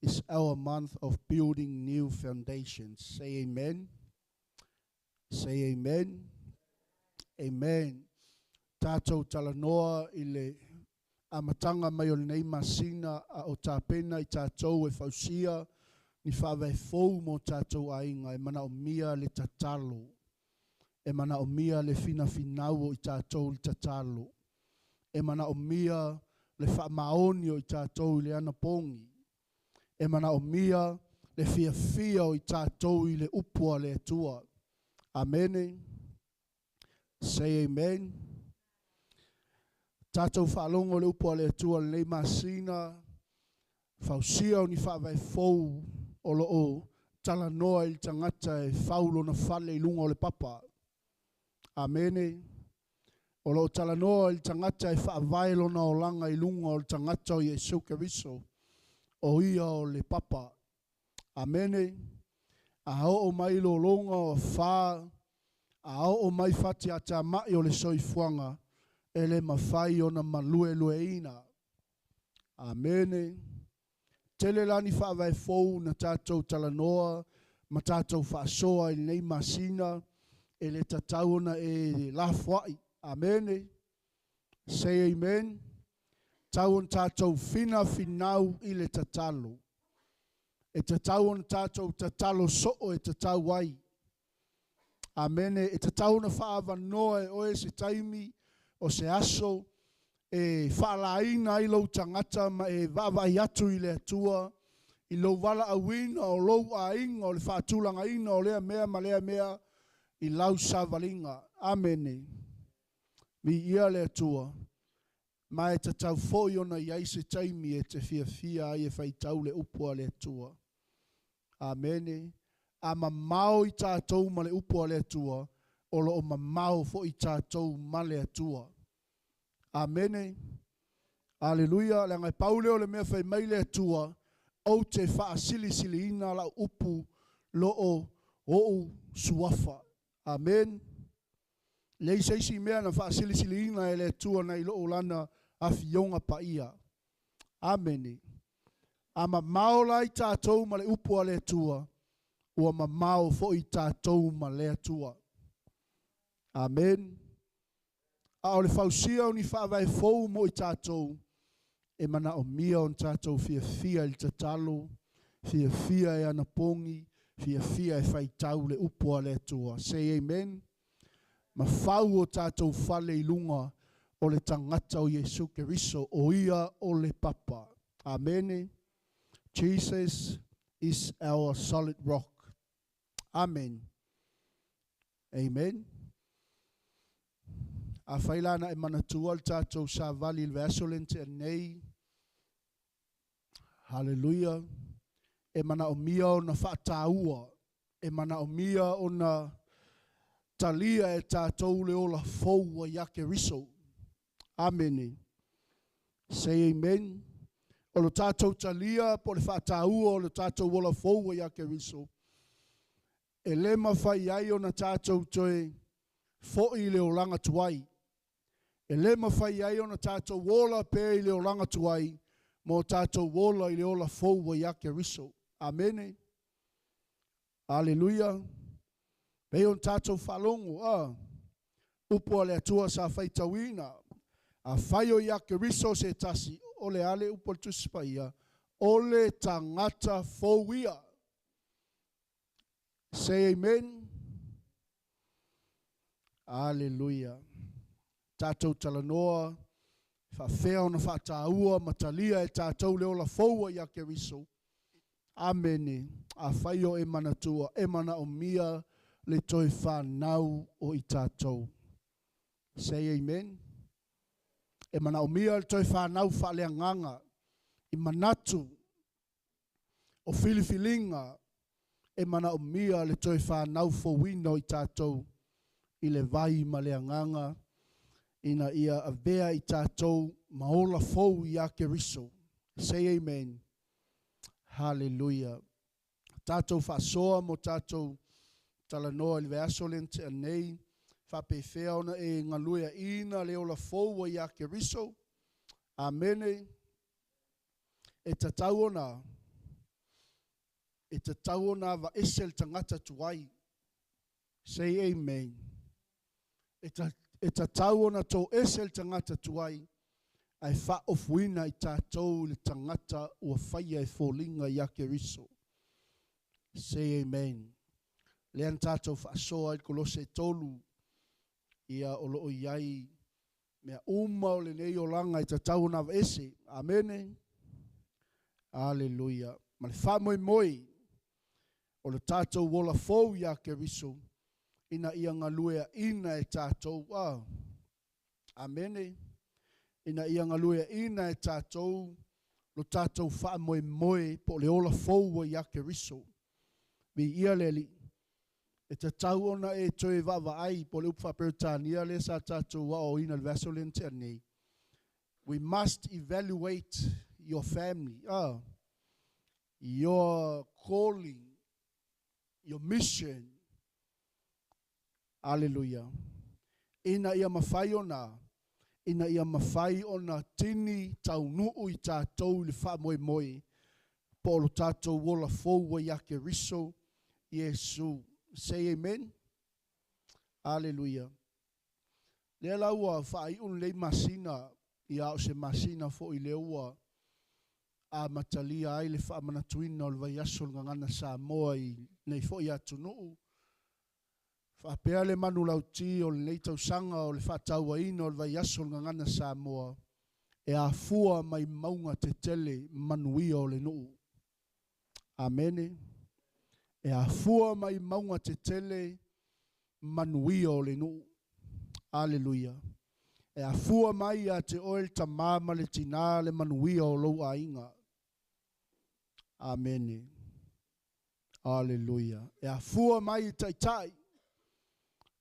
It's our month of building new foundations. Say amen. Say amen. Amen. Tātou talanoa i le amataga mai o lenei masina a o tapena i tātou e fausia ni faavae fou mo tātou aiga e manaomia le tatalo. E manaomia le finafinau o i tātou i le tatalo. E manaomia le faamaoni o i tātou i le anapogi. E manaomia le fiafia o i tātou i le upu a le Atua. Amene. Say amen. Tātou faalogo i le upu a le Atua lenei masina, fausia o ni faavae fou o lo o talanoa i le tagata e fau lona fale i luga o le papa. Amene. O lo o talanoa i le tagata e faavae lona olaga i luga o le tagata o Iesu Keriso. o ia o le papa. Amene. A oo mai lologa o afā, a oo mai fatiatama'i o le soifuaga, e lē mafai ona maluelueina. Amene. Tele lani faavae fou na tatou talanoa ma tatou faasoa i lenei masina e le tatau ona e lafoai. Amene. Say amen. Tau ona tatou finafinau i le tatalo. E tatau ona tatou tatalo soo e tatau ai. Amene. E tatau ona faaavanoa e oe se taimi o se aso e faalaina ai lou tagata ma e vaavaai atu i le Atua i lou valaauina o lou aiga o le faatulagaina o lea mea ma lea mea i lau savaliga. Amene. Viia le Atua. Ma e tatau foi ona i ai se taimi e te fiafia ai e faitau le upu a le Atua. Amene. A mamao i tatou ma le upu a le Atua, o lo o mamao foi i tatou ma le Atua. Amene. Aleluia. Leaga e pau lea o le mea fai mai le Atua, ou te faasilisiliina lau upu loo ou suafa. Amen. Leai se isi mea na faasilisiliina e le Atua nai loo lana afioga paia. Amene. A mamao la i tatou ma le upu a le Atua, ua mamao foi tatou ma le Atua. Amen. A o le fausia o ni faavae fou mo i tatou, e manaomia ona tatou fiafia i le tatalo, fiafia e anapogi, fiafia e faitau le upu a le Atua. Say amen. Ma fau o tatou fale i luga o le tagata o Iesu Keriso, o ia o le papa. Amene. Jesus is our solid rock. Amen. Amen. Afai la na e manatua le tatou savali i le vaiaso lea na tea nei, haleluia, e manaomia ona faataua, e manaomia ona talia e tatou le ola fou ua ia Keriso. Amene. Say amen. O lo tatou talia po o le faataua o le tatou ola fou ua ia Keriso, e lē mafai ai ona tatou toe fo'i i le olaga tuai. E lē mafai ai ona tatou ola pea i le olaga tuai, ma o tatou ola i le ola fou ua ia Keriso. Amene. Aleluia. Pei ona tatou faalogo a upu a le Atua sa faitauina. Afai o ia Keriso se tasi, o le a le upu a le Tusi Paia? O le tagata fou ia. Say amen. Aleluia. Tatou talanoa faafefea ona faataua ma talia e tatou le ola fou ua ia Keriso. Amene. Afai o e manatua, e manaomia le toe fanau o i tatou. Say amen. E manaomia le toe fanau faaleagaga i manatu o filifiliga e manaomia le toe fanau fouina o i tatou i le vai ma le agaga ina ia avea i tatou ma ola fou ia Keriso. Say amen. Haleluia. Tatou faasoa mo tatou talanoa i le vaiaso lea na tea nei, faapefea ona e galueaina le ola fou ua ia Keriso. Amene. E tatau ona e tatau ona avaese le tagata tuai. Say amen. E tatau ona toese le tagata tuai ae faaofuina i tatou le tagata ua faia e foliga ia Keriso. Say amen. Lea na tatou faasoa ai le Kolose 3, ia o lo o i ai mea uma o lenei olaga e tatau ona aveese. Amene. Aleluia. Ma le faamoemoe o le tatou ola fou ia Keriso ina ia galueaina e tatou. Amene. Ina ia galueaina e tatou lo tatou faamoemoe po o le ola fou ua ia Keriso. Viia le Alii. E tatau ona e toe vaavaai po o le upu faaperetania lea sa tatou aoaoina i le vaiaso lea na tea nei. We must evaluate your family. Your calling, your mission. Aleluia. Ina ia mafai ona, ina ia mafai ona tini taunuu i tatou i le faamoemoe, po o lo tatou ola fou ua ia Keriso Iesu. Say amen. Aleluia. Lea la ua faaiu lenei masina, ia o se masina foi lea ua amatalia ai le faamanatuina o le vaiaso o le Gagana Samoa i nei foi atunuu. Faapea le manulauti o lenei tausaga o le faatauaina o le vaiaso o le Gagana Samoa e afua mai mauga tetele manuia o le nuu. Amene. E afua mai mauga tetele manuia o le nuu. Aleluia. E afua mai ia te oe le tamā ma le tinā le manuia o lou aiga. Amene. Aleluia. E afua mai i taitai.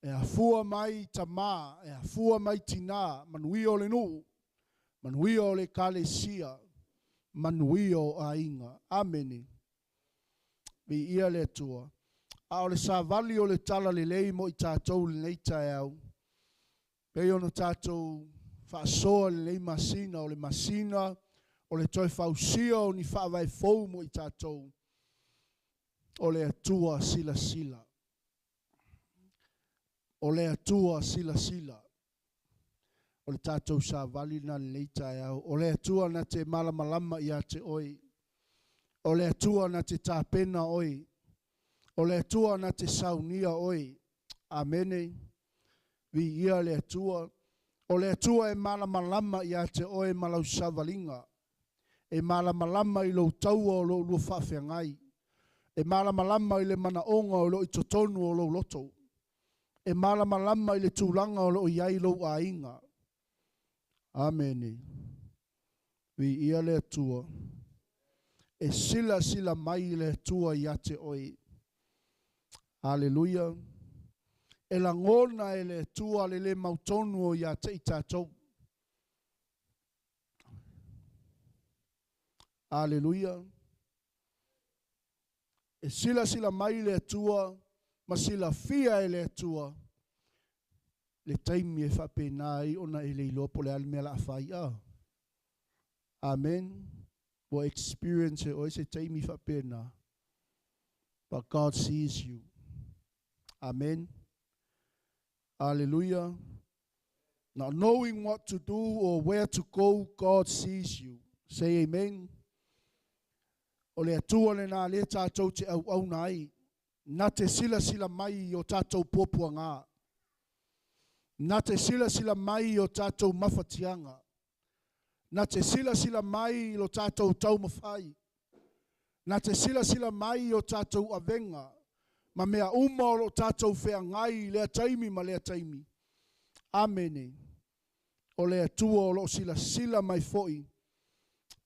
E afua mai i tamā. E afua mai tinā. Manuia o le nuu. Manuia o le ekalesia. Manuia o aiga. Amene. Viia le Atua. A o le savali o le talalelei mo i tatou i lenei taeao, pei ona tatou faasoa i lenei masina, o le masina o le toe fausia o ni faavae fou mo i tatou, o le Atua silasila. O le Atua silasila. O le tatou savali lena i lenei taeao. O le Atua na te malamalama ia te oe. O le Atua na te tapena oe. O le Atua na te saunia oe. Amene. Viia le Atua. O le Atua e malamalama ia te oe ma lau savaliga. E malamalama i lou taua o lo o lua faafeagai. E malamalama i le manaoga o lo o i totonu o lou loto. E malamalama i le tulaga o lo o i ai lou aiga. Amene. Viia le Atua. E silasila mai le Atua ia te oe. Aleluia. E lagona e le Atua le le mautonu o ia te i tatou. Aleluia. E silasila mai le Atua ma silafia e le Atua le taimi e faapena ai ona e le iloa po o le a le mea o le a fai. Amen. Ua experience e oe se taimi faapena. But God sees you. Amen. Hallelujah. Not knowing what to do or where to go, God sees you. Say amen. O le Atua lena lea tatou te auauna ai, na te silasila mai i o tatou puapuaga, na te silasila mai i o tatou mafatiaga, na te silasila mai i lo tatou taumafai, na te silasila mai i o tatou avega ma mea uma o lo o tatou feagai i lea taimi ma lea taimi. Amene. O le Atua o lo o silasila mai foi.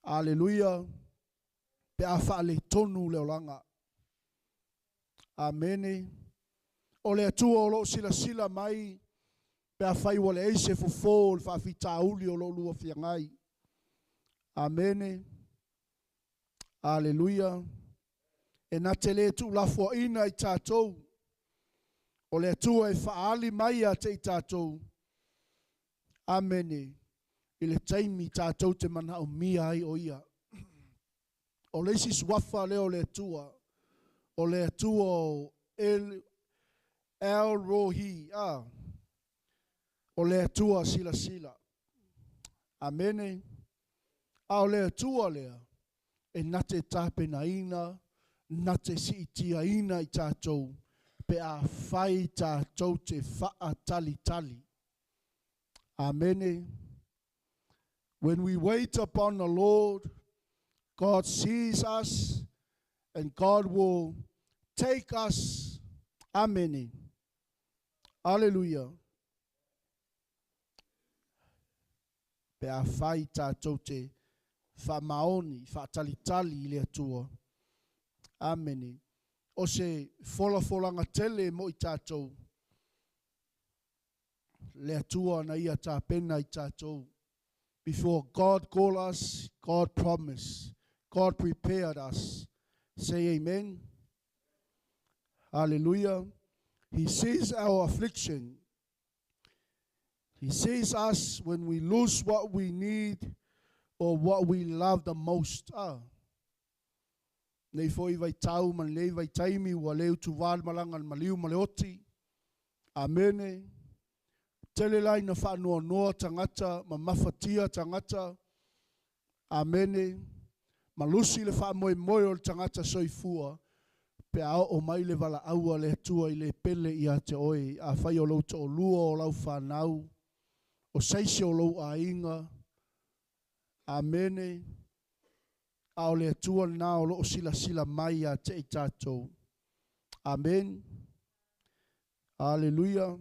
Aleluia. Pe a faaletonu le olaga. Amene. O le Atua o lo o silasila mai pe afai ua leai se fofo o le faafitauli o lo o lua feagai. Amene. Aleluia. E na te le tuulafoaina i tatou. O le Atua e faaali mai ia te i tatou. Amene. I le taimi tatou te manaomia ai o Ia. O le isi suafa lea o le Atua, o le Atua o El, El Rohi, a, o le Atua silasila. Amene. A o le Atua lea, e na te tapenaina, na te siitiaina i tatou, pe afai tatou te faatalitali. Amene. When we wait upon the Lord, God sees us and God will take us. Amene. Aleluia. Pe afai tatou te faamaoni, faatalitali i le Atua. Amene. O se folafolaga tele mo i tatou, le Atua na ia tapena i tatou. Before God called us, God promised. God prepared us. Say amen. Hallelujah. He sees our affliction. He sees us when we lose what we need or what we love the most. Ah. Nei foi vai tau ma nei vai taimi ua le utuvā le malaga a le maliu ma le oti. Amene. Tele la ina faanoanoa tagata ma mafatia tagata. Amene. Malosi le faamoemoe o le tagata soifua pe a oo mai le valaau a le Atua i le pele ia te oe, afai o lou toalua o lau fanau, o se isi o lou aiga. Amene. A o le Atua lena o loo silasila mai ia te i tatou. Amen. Hallelujah.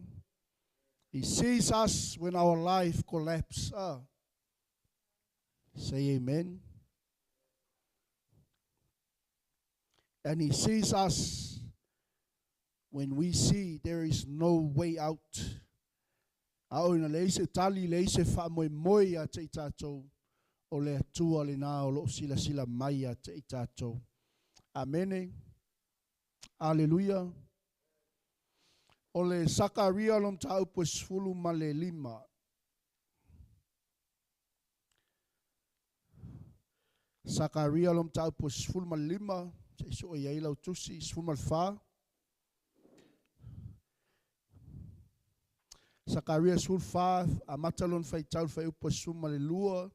He sees us when our life collapse. Ah. Say amen. And he sees us when we see there is no way out. A o ina leai se tali, leai se faamoemoe ia te i tatou, o le Atua lena o loo silasila mai ia te i tatou. Amene. Aleluia. O le Sakaria lo mataupu e 15. Sakaria lo mataupu e 15, se i soo i ai lau tusi, 14. Sakaria 14, amata lona faitau i le fuaiupu e 12,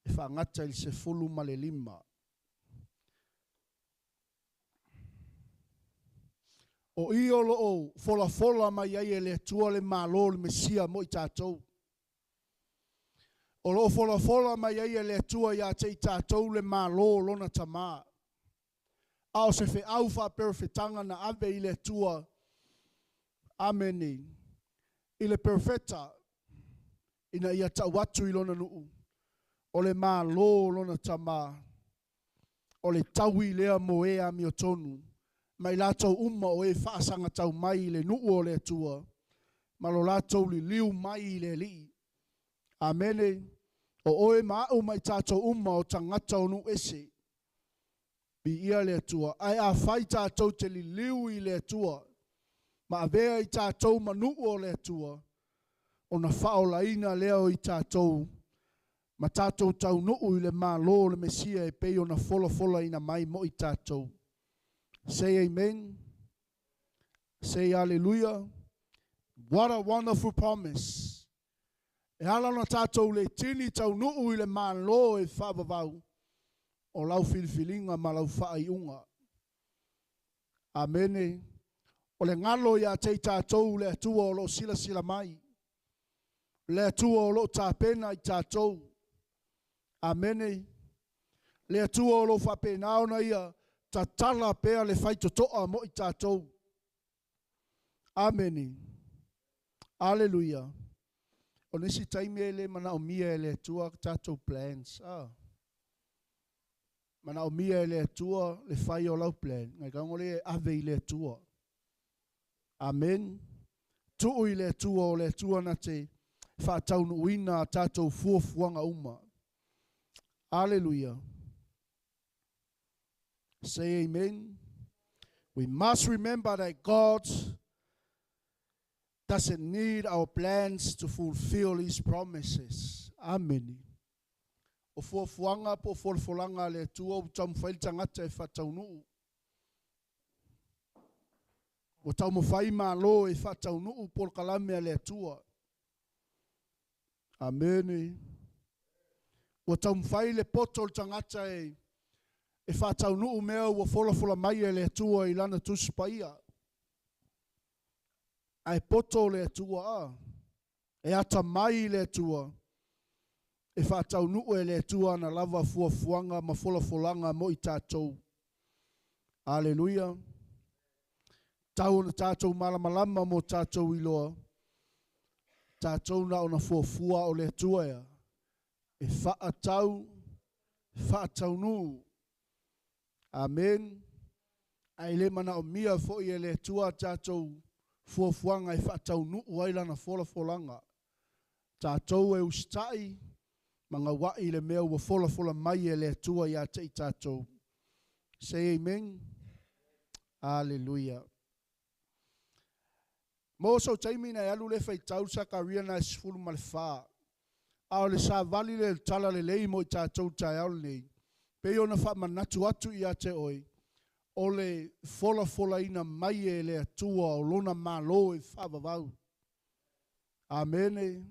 e faagata i le 15. O i o loo folafola mai ai e le Atua le Malo o le Mesia mo i tatou. O loo folafola mai ai e le Atua ia te i tatou le Malo o lona Tamā. A o se feau faaperofetaga na ave i le Atua, amene, i le perofeta, ina ia tau atu i lona nuu, o le Malo o lona Tamā. O le taui lea mo e amiotonu, ma i latou uma o e faasagatau mai i le nuu o le Atua, ma lo latou liliu mai i le Alii. Amene. O oe ma a'u ma i tatou uma o tagata o nuu ese. Viia le Atua. Ae afai tatou te liliu i le Atua, ma avea i tatou ma nuu o le Atua, ona faaolaina lea o i tatou, ma tatou taunuu i le Malo o le Mesia e pei ona folafolaina mai mo i tatou. Say amen. Say hallelujah. What a wonderful promise. E ala ona tatou le tini taunuu i le Malo e faavavau o lau filifiliga ma lau faaiuga. Amene. O le galo ia te i tatou le Atua o loo silasila mai. Le Atua o loo tapena i tatou. Amene. Le Atua o loo faapena ona ia tatala pea le faitotoa mo i tatou. Amene. Aleluia. O nisi taimi e le manaomia e le Atua tatou plans. Ah. Manaomia e le Atua le fai o lau plan. Ngai kaunga le ave i le Atua. Amen. Tuu i le Atua o le Atua na te faataunuuina a tatou fuafuaga uma. Aleluia. Say amen. We must remember that God doesn't need our plans to fulfill His promises. Amen. O fuafuaga po o folafolaga a le Atua ua taumafai le tagata e faataunuu. Ua taumafai Malo e faataunuu polokalame a le Atua. Amene. Ua taumafai le poto o le tagata e e faataunuu mea ua folafola mai e le Atua i lana Tusi Paia. Ae poto le Atua a. E atamai i le Atua. E faataunuu e le Atua ana lava fuafuaga ma folafolaga mo i tatou. Aleluia. Tau ona tatou malamalama mo tatou iloa. Tatou na ona fuafua o le Atua ea. E faatau, faataunuu. Amen. Ae le manaomia foi e le Atua tatou fuafuaga e faataunuu ai lana folafolaga. Tatou e usitai ma gauai i le mea ua folafola mai e le Atua ia te i tatou. Say amen. Aleluia. Mo sou taimi na e alu lea e faitau Sakaria na e 14. A o le savali lea i le talalelei mo i tatou i le taeao lenei, pei ona faamanatu atu ia te oe, o le folafolaina mai e le Atua o Lona Malo e faavavau. Amene.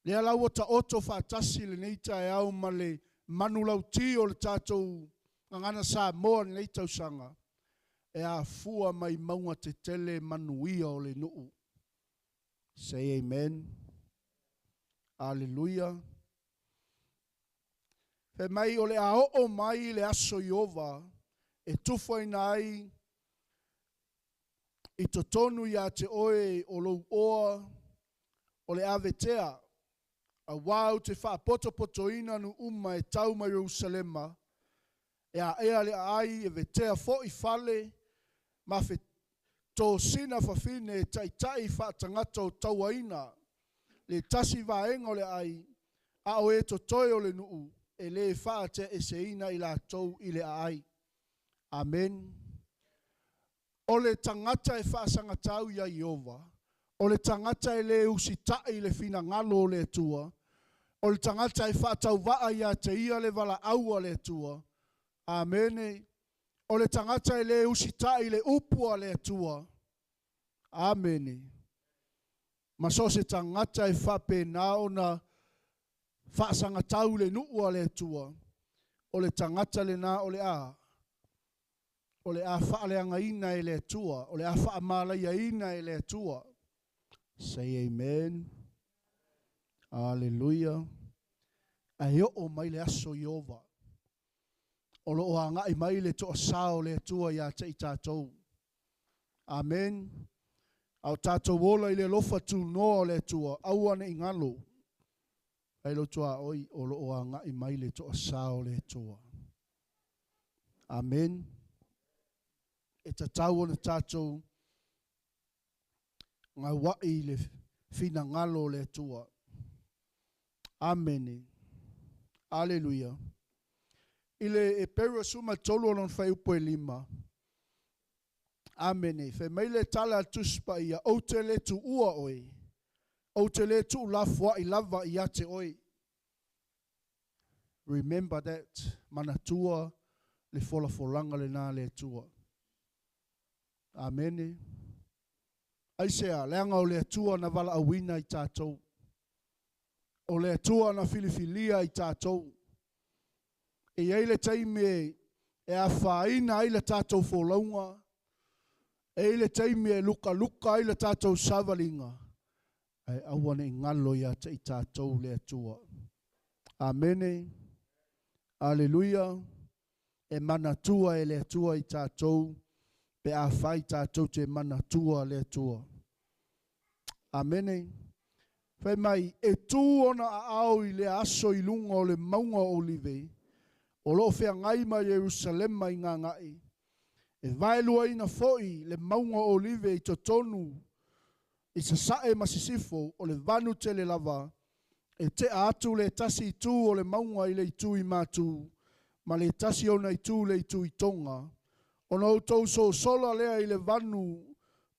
Lea la ua taoto faatasi lenei taeao ma le manulauti o le tatou Gagana Samoa i lenei tausaga, e afua mai mauga tetele manuia o le nuu. Say amen. Aleluia. Fai mai o le a oo mai le aso Ieova e tufaina ai i totonu ia te oe o lou oa o le avetea, auā ou te faapotopotoina nuu uma e tau mai Ierusalema, e aea le aai, e vetea foi fale ma tosina fafine e taitai faatagata o tauaina le tasi vaega o le aai, a o e totoe o le nuu e le faateaeseina i latou i le aai. Amene. O le tagata e faasagatau iā Ieova, o le tagata e lē usita'i i le finagalo o le Atua, o le tagata e faatauvaa ia te ia le valaau a le Atua, Amene, o le tagata e lē usita'i i le upu a le Atua, Amene, ma so o se tagata e faapena ona faasagatau i le nuu a le Atua, o le tagata lena o le a o le a faaleagaina e le Atua, o le a faamalaiaina e le Atua. Say amen. Aleluia. Ae oo mai le aso Ieova, o lo o agai mai le toasā o le Atua ia te i tatou. Amen. A o tatou ola i le alofa tunoa o le Atua, aua ne i galo. Fai lou tuaoi, o lo o agai mai le toasā o le Atua. Amen. E tatau ona tatou gaua'i i le finagalo o le Atua. Amene. Aleluia. I le Eperu 13 o lona fuaiupu e 5. Amene. Fai mai le tala a le Tusi Paia, Ou te le tuua oe, ou te le tuulafoa'i lava ia te oe. Remember that, manatua le folafolaga lena a le Atua. Amene. Aisea? Leaga o le Atua na valaauina i tatou. O le Atua na filifilia i tatou. E i ai le taimi e afaina ai le tatou folauga, e i ai le taimi e lukaluka ai le tatou savaliga, ae aua ne i galo ia te i tatou le Atua. Amene. Aleluia. E manatua e le Atua i tatou pe afai tatou te manatua le Atua. Amene. Fai mai, e tu ona aao i lea aso i luga o le mauga o Olive, o lo o feagai ma Ierusalema i gagae, e vaeluaina foi le mauga o Olive i totonu i sasae ma sisifo, o le vanu tele lava, e tea atu le tasi itu o le mauga i le itu i matu, ma le tasi ona itu i le itu i toga, ona outou sosola lea i le vanu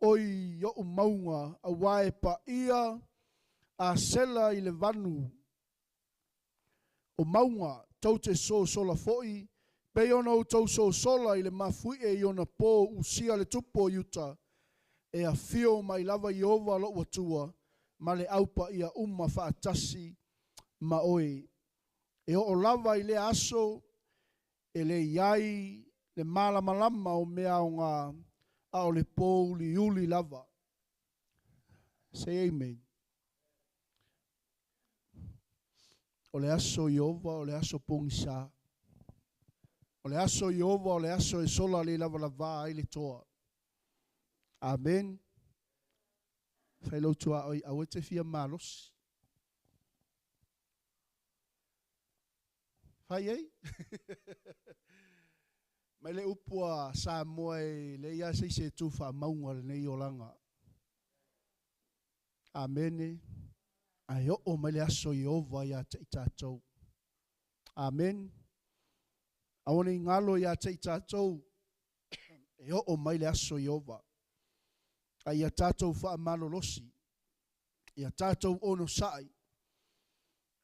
o i o'u mauga, auā e paia Asela i le vanu o mauga, tou te sosola foi, pei ona outou sosola i le mafuie i ona pō Usia le tupu o Iuta, e afio mai lava Ieova lou Atua ma le au paia uma faatasi ma oe. E oo lava i lea aso e le i ai le malamalama o mea aoga, a o le pōuliuli lava. Say amen. O le aso Ieova, o le aso pogisa. O le aso Ieova, o le aso e sola le lavalavā ai le toa. Amen. Fai lou tuaoi, aua e te fia malosi. Fai ai? Mai le upu a Samoa e leai lava se isi e tu faamauga lenei olaga. Amene. Ae oo mai le aso Ieova ia te i tatou. Amene. Aua ne i galo ia te i tatou e oo mai le aso Ieova. A ia tatou faamalolosi, ia tatou onosai.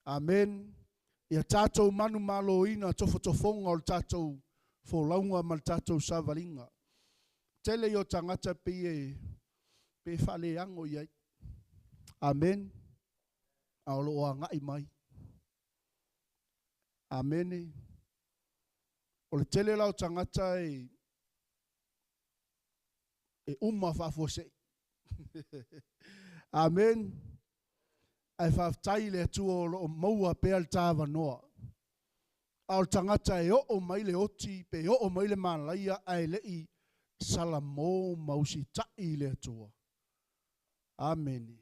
Amen. Ia tatou manumaloina tofotofoga o le tatou folauga ma le tatou savaliga. Tele ia o tagata pei e pe faaleago i ai. Amen. A o lo o agai mai. Amene. O le tele la o tagata e uma faafuasei. Amen. Ae faafetai i le Atua o lo o maua pea le tāvanoa. A o le tagata e oo mai le oti pe oo mai le malaia ae le i salamo ma usitai i le Atua. Amene.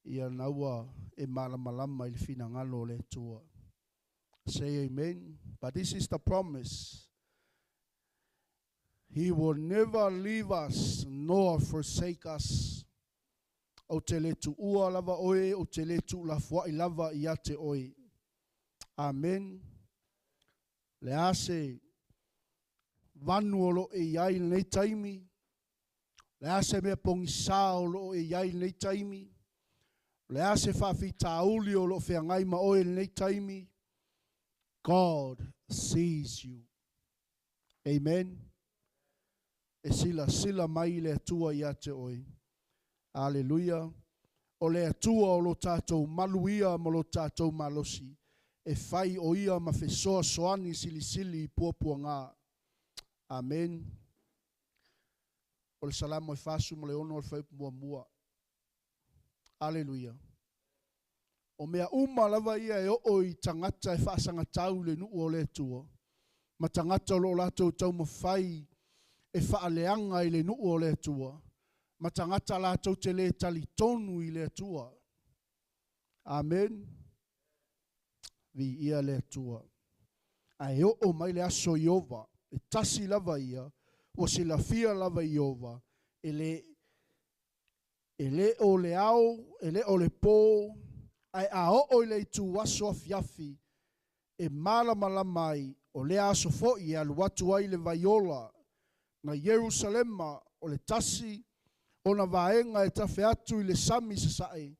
Ia na ua e malamalama i le finagalo o le Atua. Say amen. But this is the promise. He will never leave us nor forsake us. Ou te le tuua lava oe, ou te le tuulafoai lava ia te oe. Amen. Le a se vanu o lo o e i ai i lenei taimi, le a se mea pogisā o lo o e i ai i lenei taimi, le a se faafitauli o lo o feagai ma oe i lenei taimi, God sees you. Amen. E silasila mai le Atua ia te oe. Aleluia. O le Atua o lo tatou malu ia ma lo tatou malosi. E fai o ia ma fesoasoani silisili i puapuaga. Amen. O le Salamo e 46 o le fuaiupu muamua. Aleluia. O mea uma lava ia e oo i tagata e faasagatau i le nuu o le Atua. Ma tagata o lo o latou taumafai e faaleaga i le nuu o le Atua. Ma tagata latou te le talitonu i le Atua. Amen. Viia le Atua. Ae oo mai le aso Ieova, e tasi lava ia, ua silafia lava e Ieova, e le e le o le ao, e le o le pō, ae a oo i le ituaso afiafi, e malamalama ai, o lea aso foi e alu atu ai le vaiola nai Ierusalema, o le tasi ona vaega e tafe atu i le sami i sasae,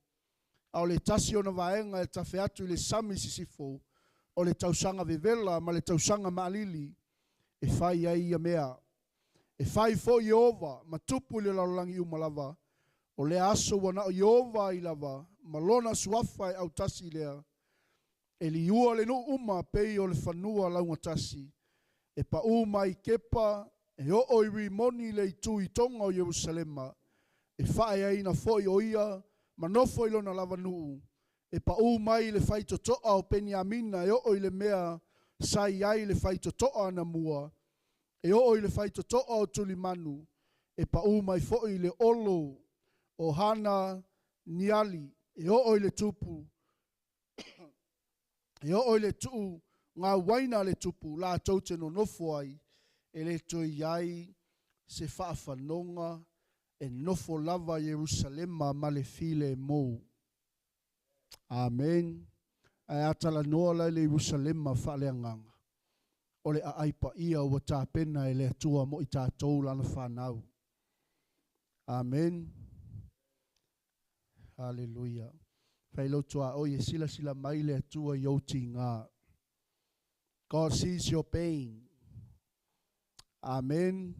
a o le tasi ona vaega e tafe atu i le sami i sisifo, o le tausaga vevela ma le tausaga maalili e fai ai ia mea. E fai foi Ieova ma tupu i le lalolagi uma lava, o lea aso ua na o Ieova ai lava, ma lona suafa e autasi lea, e liua le nuu uma pei o le fanua laugatasi, e paū mai Kepa, e oo i Rimoni le itu i toga o Ierusalema, e faaeaina foi o ia ma nofo i lona lava nuu, e paū mai le faitotoa o Peniamina e oo i le mea sa i ai le faitotoa anamua, e oo i le faitotoa o Tulimanu, e paū mai foi le olo o Hana Niali, e oo i le tupu, e oo i le tuu gauaina a le tupu, latou te nonofo ai, e le toe i ai se faafanoga, e nofo lava Ierusalema ma le filemu. Amen. Ae a talanoa la i le Ierusalema faaleagaga, o le aai paia ua tapena e le Atua mo i tatou lana fanau. Amen. Haleluia. Fai lou tuaoi e silasila mai le Atua i ou tiga. God sees your pain. Amen.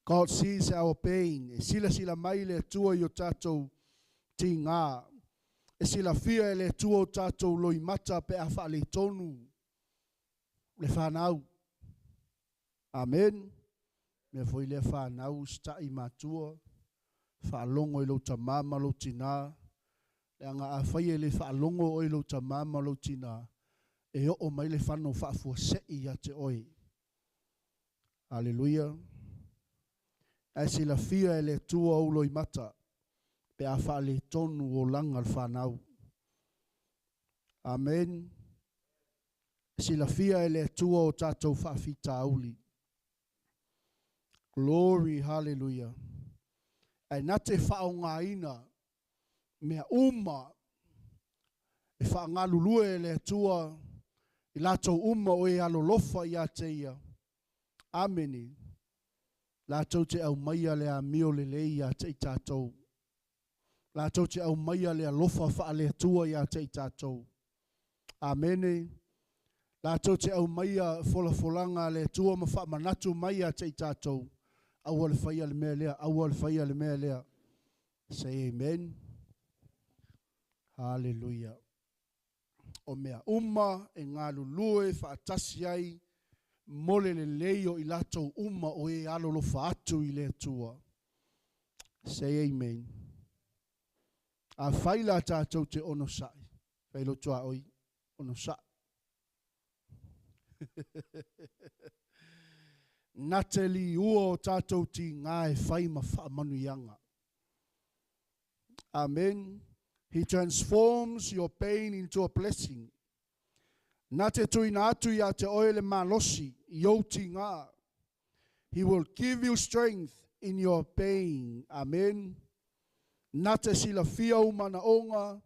God sees our pain. E silasila mai le Atua i o tatou tiga. E silafia e le Atua o tatou loimata pe a faaletonu le fanau. Amen. Mea foi lea fanau usitai i matua, faalogo i lou tamā ma lou tinā, leaga afai e le faalogo oe i lou tamā ma lou tinā, e oo mai le fano faafuasei ia te oe. Aleluia. Ae silafia e le Atua ou loimata pe a faaletonu olaga o le fanau. Amen. Silafia e le Atua o tatou faafitauli. Glory, hallelujah. Ae na te faaaogaina mea uma e faagalulue e le Atua. I latou uma o e alolofa ia te ia. Amene. Latou te aumaia le amio lelei ia te i tatou. Latou te aumaia le alofa faale-Atua ia te i tatou. Amene. Latou te aumaia folafolaga a le Atua ma faamanatu mai ia te i tatou. Aua le faia le mea lea, aua le faia le mea lea. Say amen. Hallelujah. O mea uma e galulue faatasi ai mo le lelei o i latou uma o e alolofa atu i le Atua. Say amen. Afai la tatou te onosai, fai lou tuaoi, onosai. Na te liua o tatou tigā e fai ma faamanuiaga. Amen. He transforms your pain into a blessing. Na te tuuina atu ia te oe le malosi i ou tigā. He will give you strength in your pain. Amen. Na te silafia ou manaoga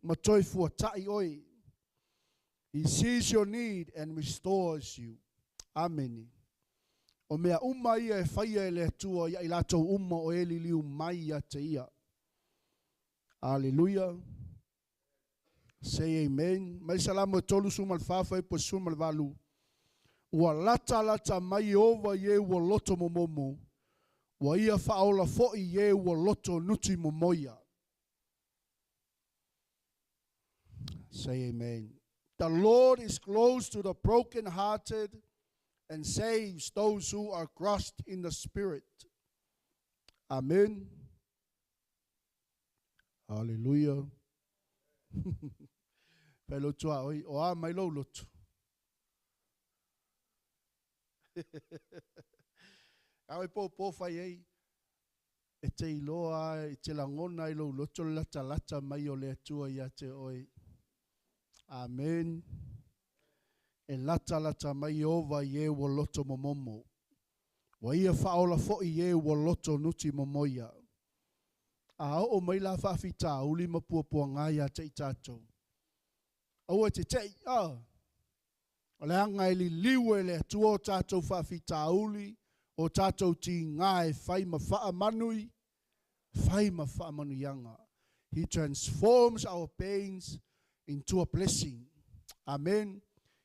ma toe fuata'i oe. He sees your need and restores you. Amene. O mea uma ia e faia e le Atua ia i latou uma o e liliu mai ia te ia. Aleluia. Say amen. Mai Salamo e 34 fuaiupu 18. Ua latalata mai Ieova i e ua loto momomo, ua ia faaola fo'i i e ua loto nuti momoia. Say amen. The Lord is close to the brokenhearted and saves those who are crushed in the spirit. Amen. Hallelujah. Fai lou tuaoi, o a mai lou loto. Ao e pōpō fai ai, e te iloa, e te lagona i lou loto le latalata mai o le Atua ia te oe. Amen. E latalata mai Ieova i e ua loto momomo. Ua ia faaola fo'i i e ua loto nuti momoia. A oo mai la faafitauli ma puapuaga ia te i tatou, aua e te te'i, a o leaga e liliu e le Atua o tatou faafitauli, o tatou tigā e fai ma faamanui, fai ma faamanuiaga. He transforms our pains into a blessing. Amen.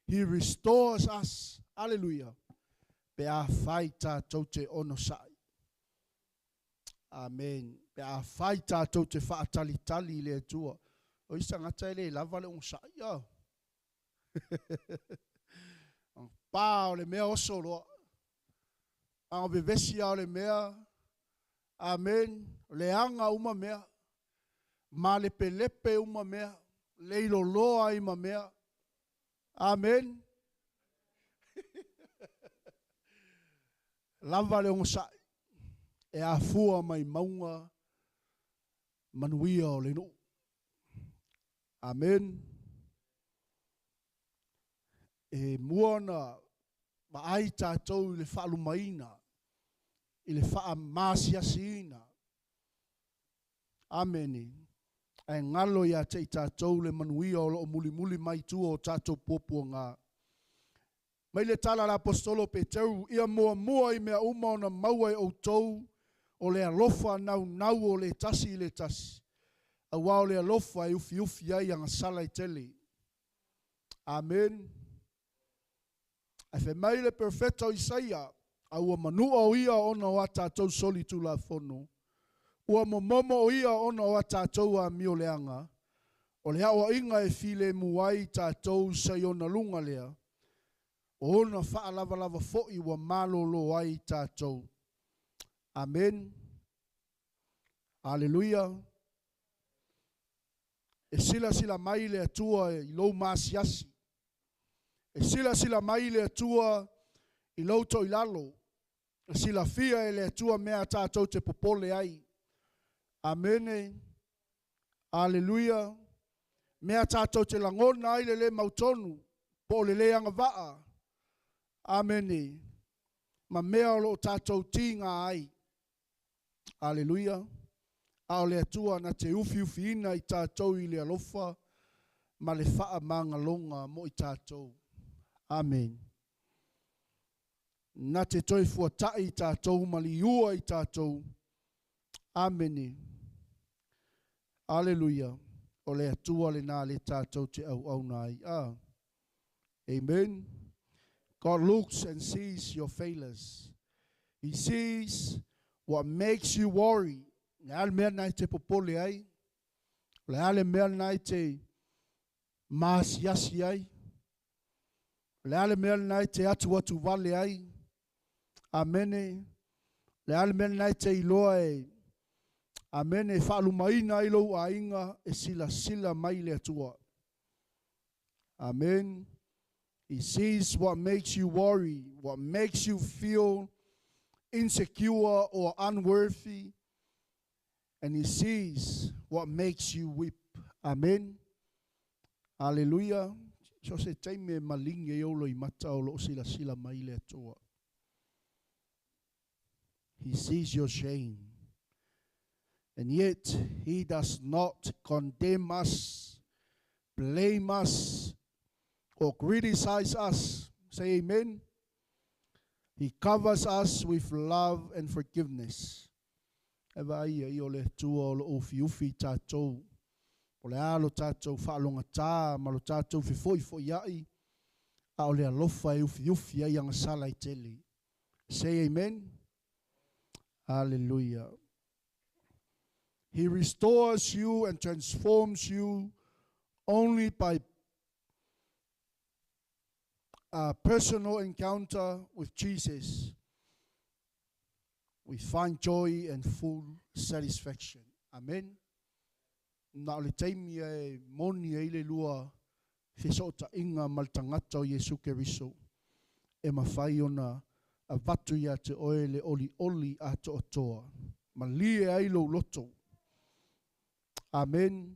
He restores us. Hallelujah. Pe afai tatou te onosai. Amen. Pe afai tatou te faatalitali i le Atua. O isi tagata e le lava le onosai. Oh. Pa o le mea oso loa. A o vevesi lava o le mea. Amen. Leaga uma mea. Malepelepe uma mea. Leiloloa ai ma mea. Amen. Lava le onosai e afua mai mauga manuia o le nuu. Amen. E mua ona vaai tatou i le faalumaina, i le faamaasiasiina. Amene. Ae galo ia te i tatou le manuia o lo o mulimuli mai tua o tatou puapuaga. Mai le tala a le Aposetolo o Peteru, Ia muamua i mea uma ona maua e outou o le alofa naunau o le tasi i le tasi, aua o le alofa e ufiufi ai agasala e tele. Amen. Ae fai mai le perofeta o Isaia, A ua manua o ia ona o a tatou solitulafono, ua momomo o ia ona o a tatou amio leaga, o le aoaiga e filemu ai tatou sa i ona luga lea, o ona faalavalava foi ua malōlō ai tatou. Amen. Aleluia. E silasila mai le Atua i lou maasiasi. E silasila mai le Atua i lou toilalo. E silafia e le Atua mea tatou te popole ai. Amene. Aleluia. Mea tatou te lagona ai le lē mautonu, po o le lē agavaa. Amene. Ma mea o lo o tatou tiga ai. Aleluia. A o le Atua na te ufiufiina i tatou i le alofa ma le faamagaloga mo i tatou. Amen. Na te toe fuata'i i tatou ma liua i tatou. Amene. Aleluia. O le Atua lenā le tatou te auauna ai. Ah. Amen. God looks and sees your failures. He sees what makes you worry. Le a le mea na e te popole ai. Le a le mea na e te maasiasi ai. Le a le mea na e te atu atu vale ai. Amene. Le a le mea na e te iloa e. Amene. Faalumaina ai lou aiga e silasila mai le Atua. Amen. He sees what makes you worry, what makes you feel insecure or unworthy, and he sees what makes you weep. Amen. Hallelujah. So se taimi e malingi ai ou loimata o loo silasila mai le Atua. He sees your shame. And yet he does not condemn us, blame us, or criticize us. Say amen. He covers us with love and forgiveness. E vaai ai o le Atua o loo ufiufi i tatou. O le a lo tatou faalogatā ma lo tatou fefoifoiai, a o le alofa e ufiufi ai agasala e tele. Say amen. Hallelujah. He restores you and transforms you only by a personal encounter with Jesus. We find joy and full satisfaction. Amen. Na o le taimi e moni ai le lua fesootaiga ma le tagata o Iesu Keriso e mafai ona avatu ia te oe le olioli atoatoa. Malie ai lou loto. Amen.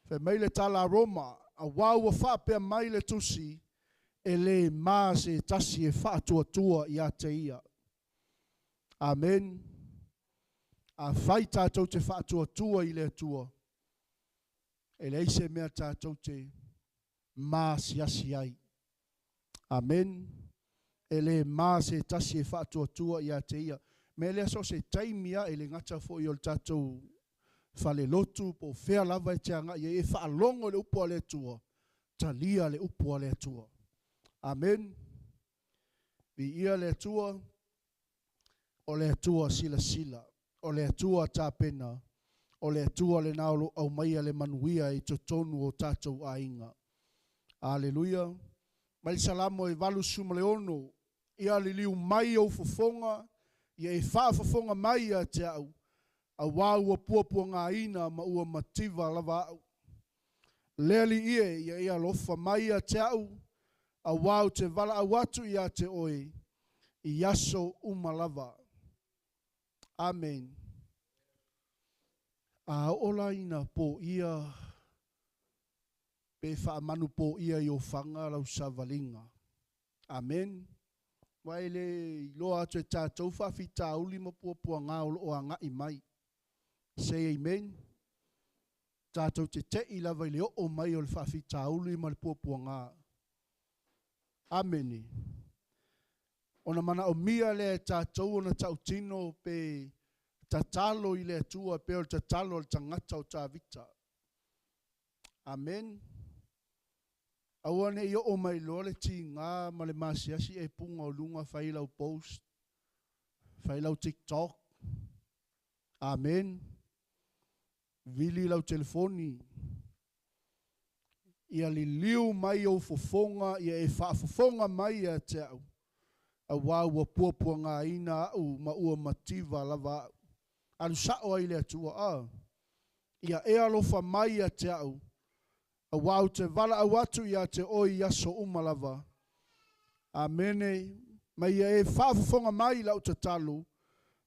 Fai mai le tala a Roma, auā ua faapea mai le tusi, e lē ma se tasi e faatuatua ia te ia. Amen. Afai tatou te faatuatua i le Atua, e leai se mea tatou te maasiasi ai. Amen. E lē ma se tasi e faatuatua ia te ia. Mea lea so o se taimi lava, e le gata foi o le tatou falelotu po o fea lava e te agai ai e faalogo i le upu a le Atua, talia le upu a le Atua. Amen. Viia le Atua, o le Atua silasila, o le Atua tapena, o le Atua lenā o loo aumaia le manuia i totonu o tatou aiga. Aleluia. Mai le Salamo e 86, Ia liliu mai ou fofoga, ia e faafofoga mai ia te au, auā ua puapuagaina ma ua mativa lava au. Le Alii e, ia e alofa mai ia te au, auā ou te valaau atu ia te oe i aso uma lava. Amen. A oo la ina poia pe faamanu poia i ofaga lau savaliga. Amen. Aua e le iloa atu e tatou faafitauli ma puapuaga o loo agai mai. Say amen. Tatou te te'i lava i le oo mai o le faafitauli ma le puapuaga. Amene. Ona manaomia lea e tatou ona tautino pe tatalo i le Atua pei o le tatalo a le tagata o Tavita. Amen. Aua ne i oo mai loa le tiga ma le masiasi e puga o luga fai lau post, fai lau TikTok. Amen. Vili lau telefoni. Ia liliu mai ou fofoga, ia e faafofoga mai ia te au, auā ua puapuagaina au ma ua mativa lava au. Alu sa'o ai le Atua, a. Ia e alofa mai ia te au, auā ou te valaau atu ia te oe i aso uma lava. Amene. Ma ia e faafofoga mai i lau tatalo,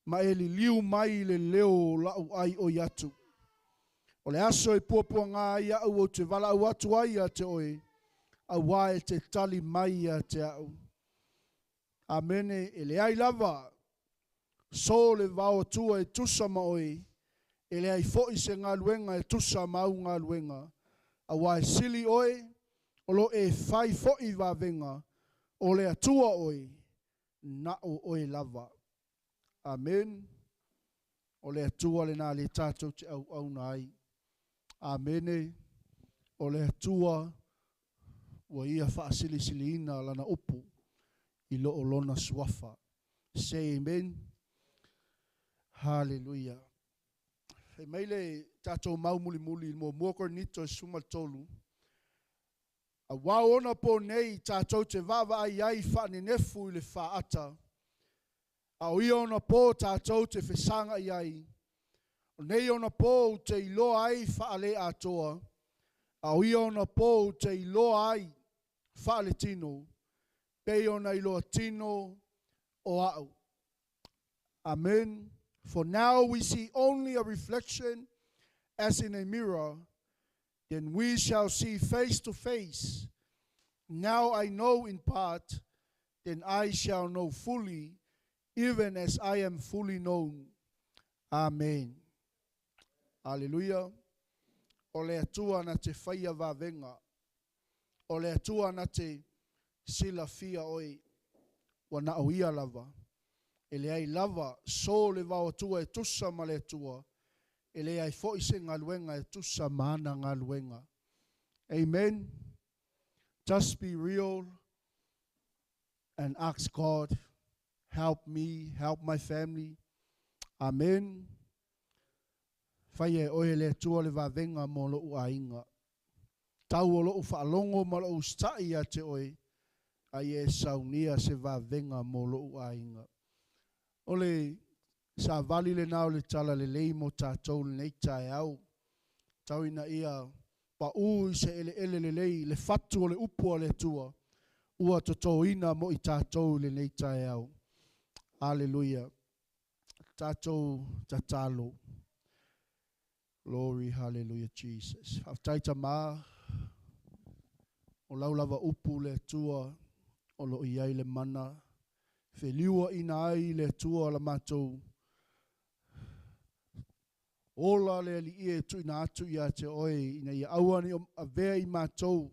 ma e liliu mai i le leo o lau aioi atu. O le aso e puapuaga ai au ou te valaau atu ai ia te oe, auā e te tali mai ia te au. Amene. E leai lava so le vaoatua e tusa ma oe, e leai foi se galuega e tusa ma au galuega, auā e sili oe, o lo o e fai foi vavega. O le Atua oe, na'o oe lava. Amen. O le Atua lenā lea tatou te auauna ai. Amene. O le Atua ua ia faasilisiliina lana upu i lo o lona suafa. Say amen. Hallelujah. Fai mai le tatou mau mulimuli i 1 Korinito 13. Auā o ona pō nei tatou te vaavaai ai faanenefu i le faata. A o ia ona pō tatou te fesaga'i ai. O nei ona pō ou te iloa ai faaleatoa. A o ia ona pō ou te iloa ai faaletino. Pei ona iloa tino o a'u. Amen. For now we see only a reflection as in a mirror, then we shall see face to face. Now I know in part, then I shall know fully, even as I am fully known. Amen. Hallelujah. O le Atua na te faia vavega. O le Atua na te silafia oe. Ua na o ia lava. E leai lava so le vaoatua e tusa ma le Atua. E leai fo'i se galuega e tusa ma ana galuega. Amen. Just be real and ask God, help me, help my family. Amen. Faia e oe le Atua le vavega mo lo'u aiga. Tau o lo'u faalogo ma lo'u usitai ia te oe, ai e saunia se vavega mo lo'u aiga. O le savali lenā o le tala lelei mo tatou lenei taeao. Tau ina ia pa'ū i se eleele lelei le fatu o le upu a le Atua ua totōina mo i tatou i lenei taeao. Aleluia. Tatou tatalo. Glory, hallelujah, Jesus. Faafetai Tamā, o lau lava upu le Atua o lo o i ai le mana. Feliuaina ai le Atua la matou ola le Alii e tuuina atu ia te oe ina ia aua ne i avea i matou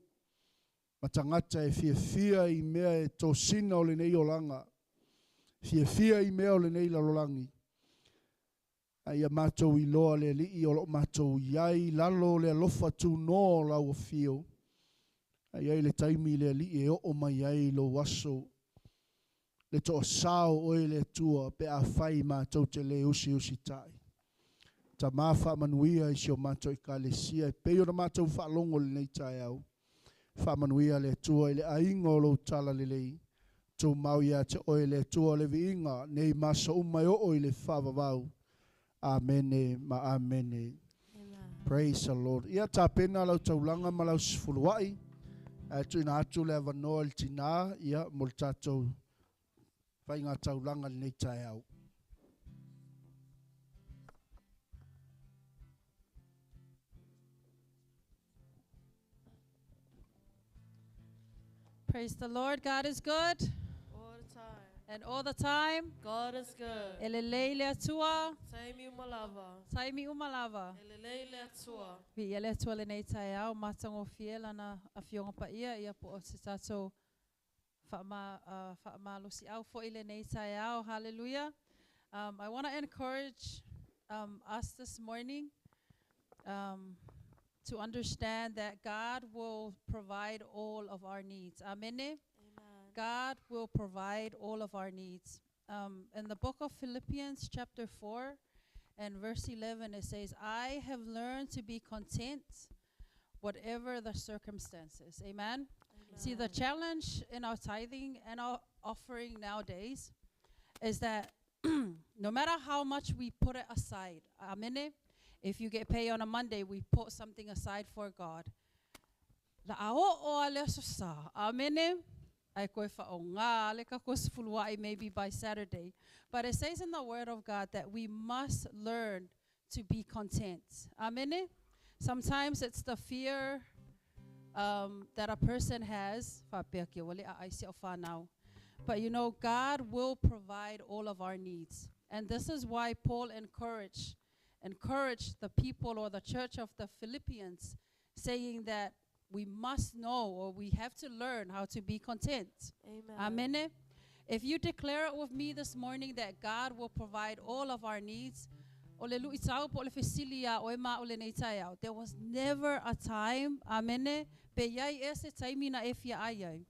ma tagata e fiafia i mea e tosina o lenei olaga, fiafia i mea o lenei lalolagi. A ia matou iloa le Alii o lo o matou i ai i lalo o le alofa tunoa o lau afio. A i ai le taimi le Alii e oo mai ai lou aso, le toasā o oe le Atua pe afai matou te lē usiusitai. Tamā faamanuia i si o matou ekalesia e pei ona matou faalogo i lenei taeao. Faamanuia le Atua i le aiga o lou talalelei. Tumau ia te oe le Atua le viiga nei ma aso uma e oo i le faavavau. Amene ma amene. Praise the Lord. Ia tapena lau taulaga ma lau sefuluai. Ae tuuina atu le avanoa i le tinā ia mo le tatou faiga taulaga i lenei taeao. Praise the Lord. God is good. All the time. And all the time. God is good. E lelei le Atua. Taimi uma lava. Taimi uma lava. E lelei le Atua. Viia le Atua lenei taeao matagofie lana afioga paia ia po o se tatou faamalosiau foi lenei taeao. Hallelujah. I want to encourage us this morning to understand that God will provide all of our needs. Amen. Amen. God will provide all of our needs. In the book of Philippians, chapter 4 and verse 11, it says, I have learned to be content whatever the circumstances. Amen. See, the challenge in our tithing and our offering nowadays is that no matter how much we put it aside, amen. If you get paid on a Monday, we put something aside for God. La a o o le aso sa. Amen. Ai koe whaonga, le ka koe sefuluai maybe by Saturday. But it says in the Word of God that we must learn to be content. Amen. Sometimes it's the fear that a person has. Faapea kia wale a ai si au whanau. But God will provide all of our needs. And this is why Paul encouraged the people or the church of the Philippians, saying that we must know or we have to learn how to be content. Amen. Amen. If you declare it with me this morning that God will provide all of our needs, o le lui tau po o le fesili ia oe ma o le nei taeao. There was never a time, amen, pe iai e se taimi na e fia ai ai.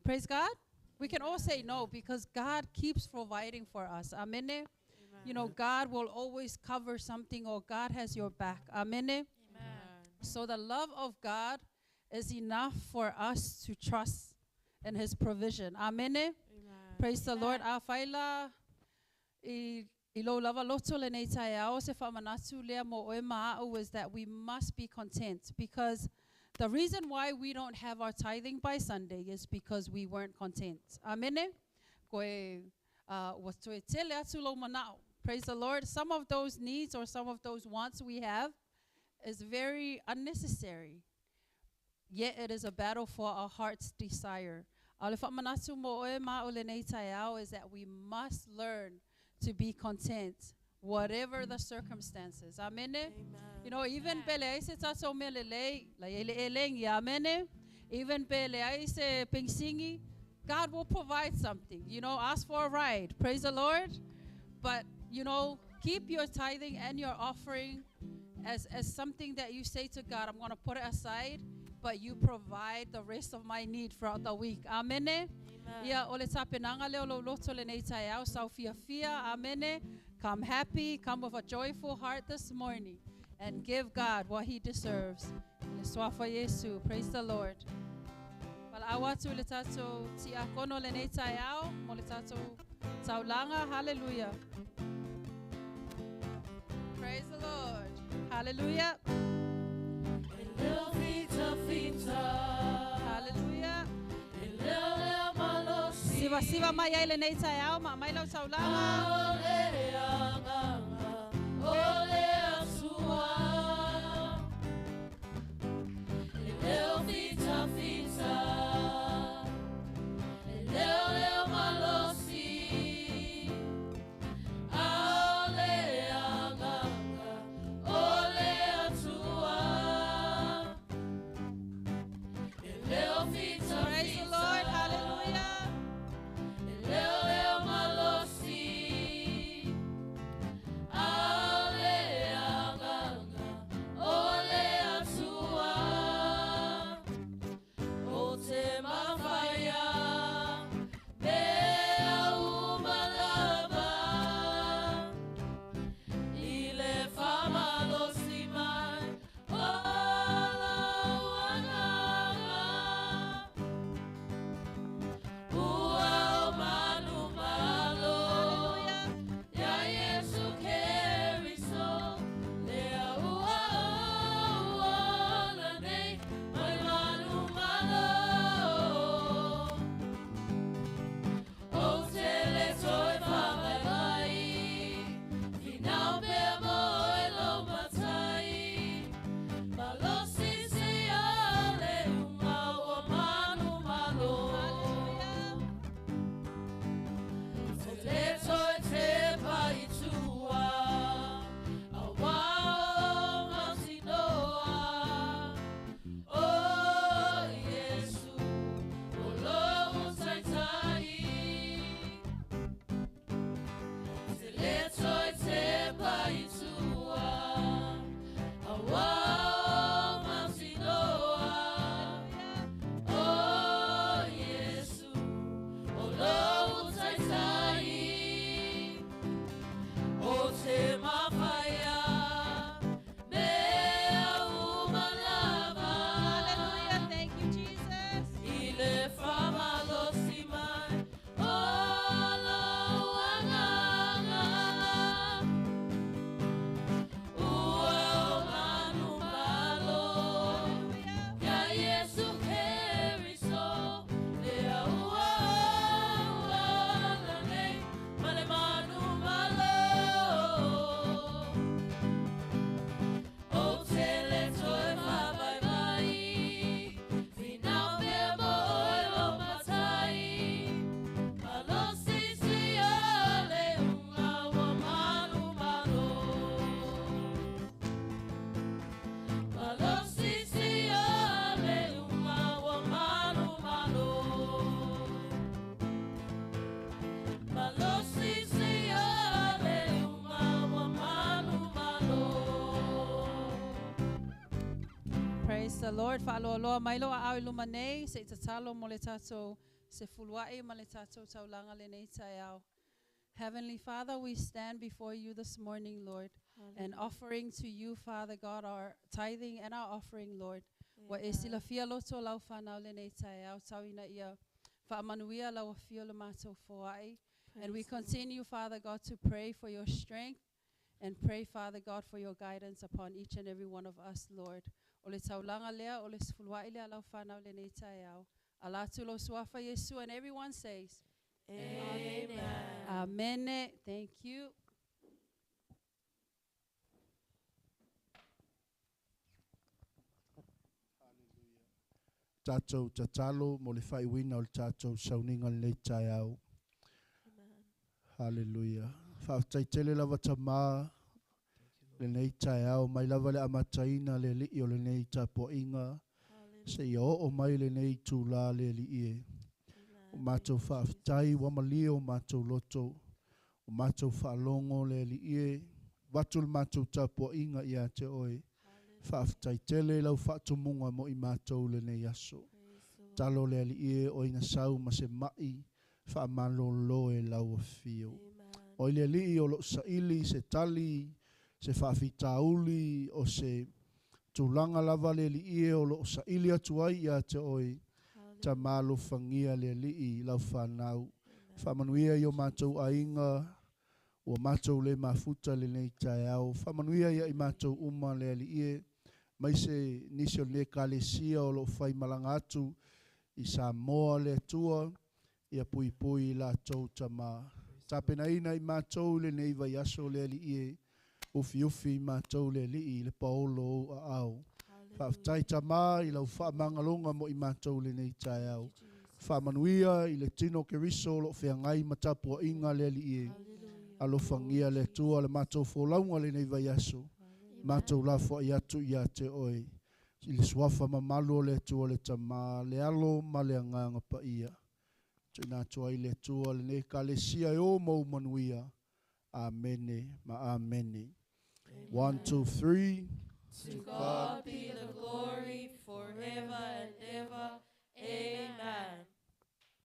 Praise God. We can all say no because God keeps providing for us. Amen. Amen. You know, God will always cover something or God has your back. Amen. Amen. So the love of God is enough for us to trust in his provision. Amen. Amen. Praise the Lord. A whaila i, i lo lava loto le nei taeao se whamanatu lea mo oe maa'u is that we must be content because the reason why we don't have our tithing by Sunday is because we weren't content. Amen. Koe ua toe tele atu lo manao. Praise the Lord. Some of those needs or some of those wants we have is very unnecessary. Yet it is a battle for our heart's desire. A le whaamanatu mo oe ma o le nei taeao is that we must learn to be content, whatever the circumstances. Amen. Amen. You know, even pele ai se tatou mea lelei, la ia le elengi, amen. Even pele ai se pingsingi, God will provide something. You know, ask for a ride. Praise the Lord. But, you know, keep your tithing and your offering as something that you say to God, I'm going to put it aside, but you provide the rest of my need throughout the week. Amen. Amen. Ia o le tapenanga leo lo loto le nei taeao, sau fia fia, amen. Come happy, come with a joyful heart this morning and give God what he deserves. Le swafa Yesu, praise the Lord. Wala awatu le tātou tiakono le nei taeao, mo le tātou taulanga, hallelujah. Praise the Lord. Hallelujah. E leo fita fita. Hallelujah. E leo leo malosi. Siva siva mai ai le nei taeao, ma mai lau taulanga. Aole anganga, ole asua. E leo fita fita. E leo leo malosi. Aole anganga, ole atua. E leo fita Praise the fita. Lord. Hallelujah. Leo leo malosi. Praise the Lord. Whaaloaloa mai lo a au i luma nei, se i tatalo mo le tātou se fuluai ma le tātou taulanga le nei tai au. Heavenly Father, we stand before you this morning, Lord, and offering to you, Father God, our tithing and our offering, Lord. Wa e sila fia loto lau whanau le nei tai au, tau ina ia whaamanuia lau afio le mātou foai. And we continue, Father God, to pray for your strength and pray, Father God, for your guidance upon each and every one of us, Lord. O le taulanga lea, o le sefuluai lea lau whanau le nei tai au. Ala atu lo suafa Yesu, and everyone says, Amen. Amen. Thank you. Tātou tatalo mo le whaiwina o le tātou sauninga le nei tai au. Hallelujah. Whaaftai tele lava tamā le nei tai au, mai lava le amataina le li o le nei tapoinga, se ia o mai le nei tūlā le li ie. O mātou whaaftai, wamalia o mātou loto, o mātou whaalongo le li ie, watu le mātou tapoinga ia te oe. Whaaftai tele lau whaatumunga mo i mātou le nei aso. Talo le ali ie o ina sau ma se mai, whaamalolo e lau whio. O ile alii o lo saili, se tali, se whaafitauli, o se tūlanga lava le ali ie o lo saili atu ai ia te oe. Ta malo whangia le alii lau whanau. Whaamanuia i o mātou ainga, o mātou le mafuta le nei tai au. Whaamanuia ia i mātou uma le ali ie. Mai se nisi o le kalesia o lo whai malanga atu i Samoa le atua, ia pui pui la tau tama. Tapena ina i mātou le nei vai aso le ali ie, ufi ufi i mātou le ali i le paolo o a au. Whaaftai tama i lau whaamangalonga mo i mātou le nei tai au. Whaamanuia i le tino keriso lo whiangai matapua inga le ali ie. Alofangia le atua le mātou fōlaunga le nei vai aso. Mātou la fo i atu ia te oe. I le suafa mamalu o le atua le tama, le alo ma le anganga pa ia. Tūna atua i le atua le nei kalesia e o mau manuia. Amene ma amene. 1, 2, 3. To God be the glory forever and ever. Amen.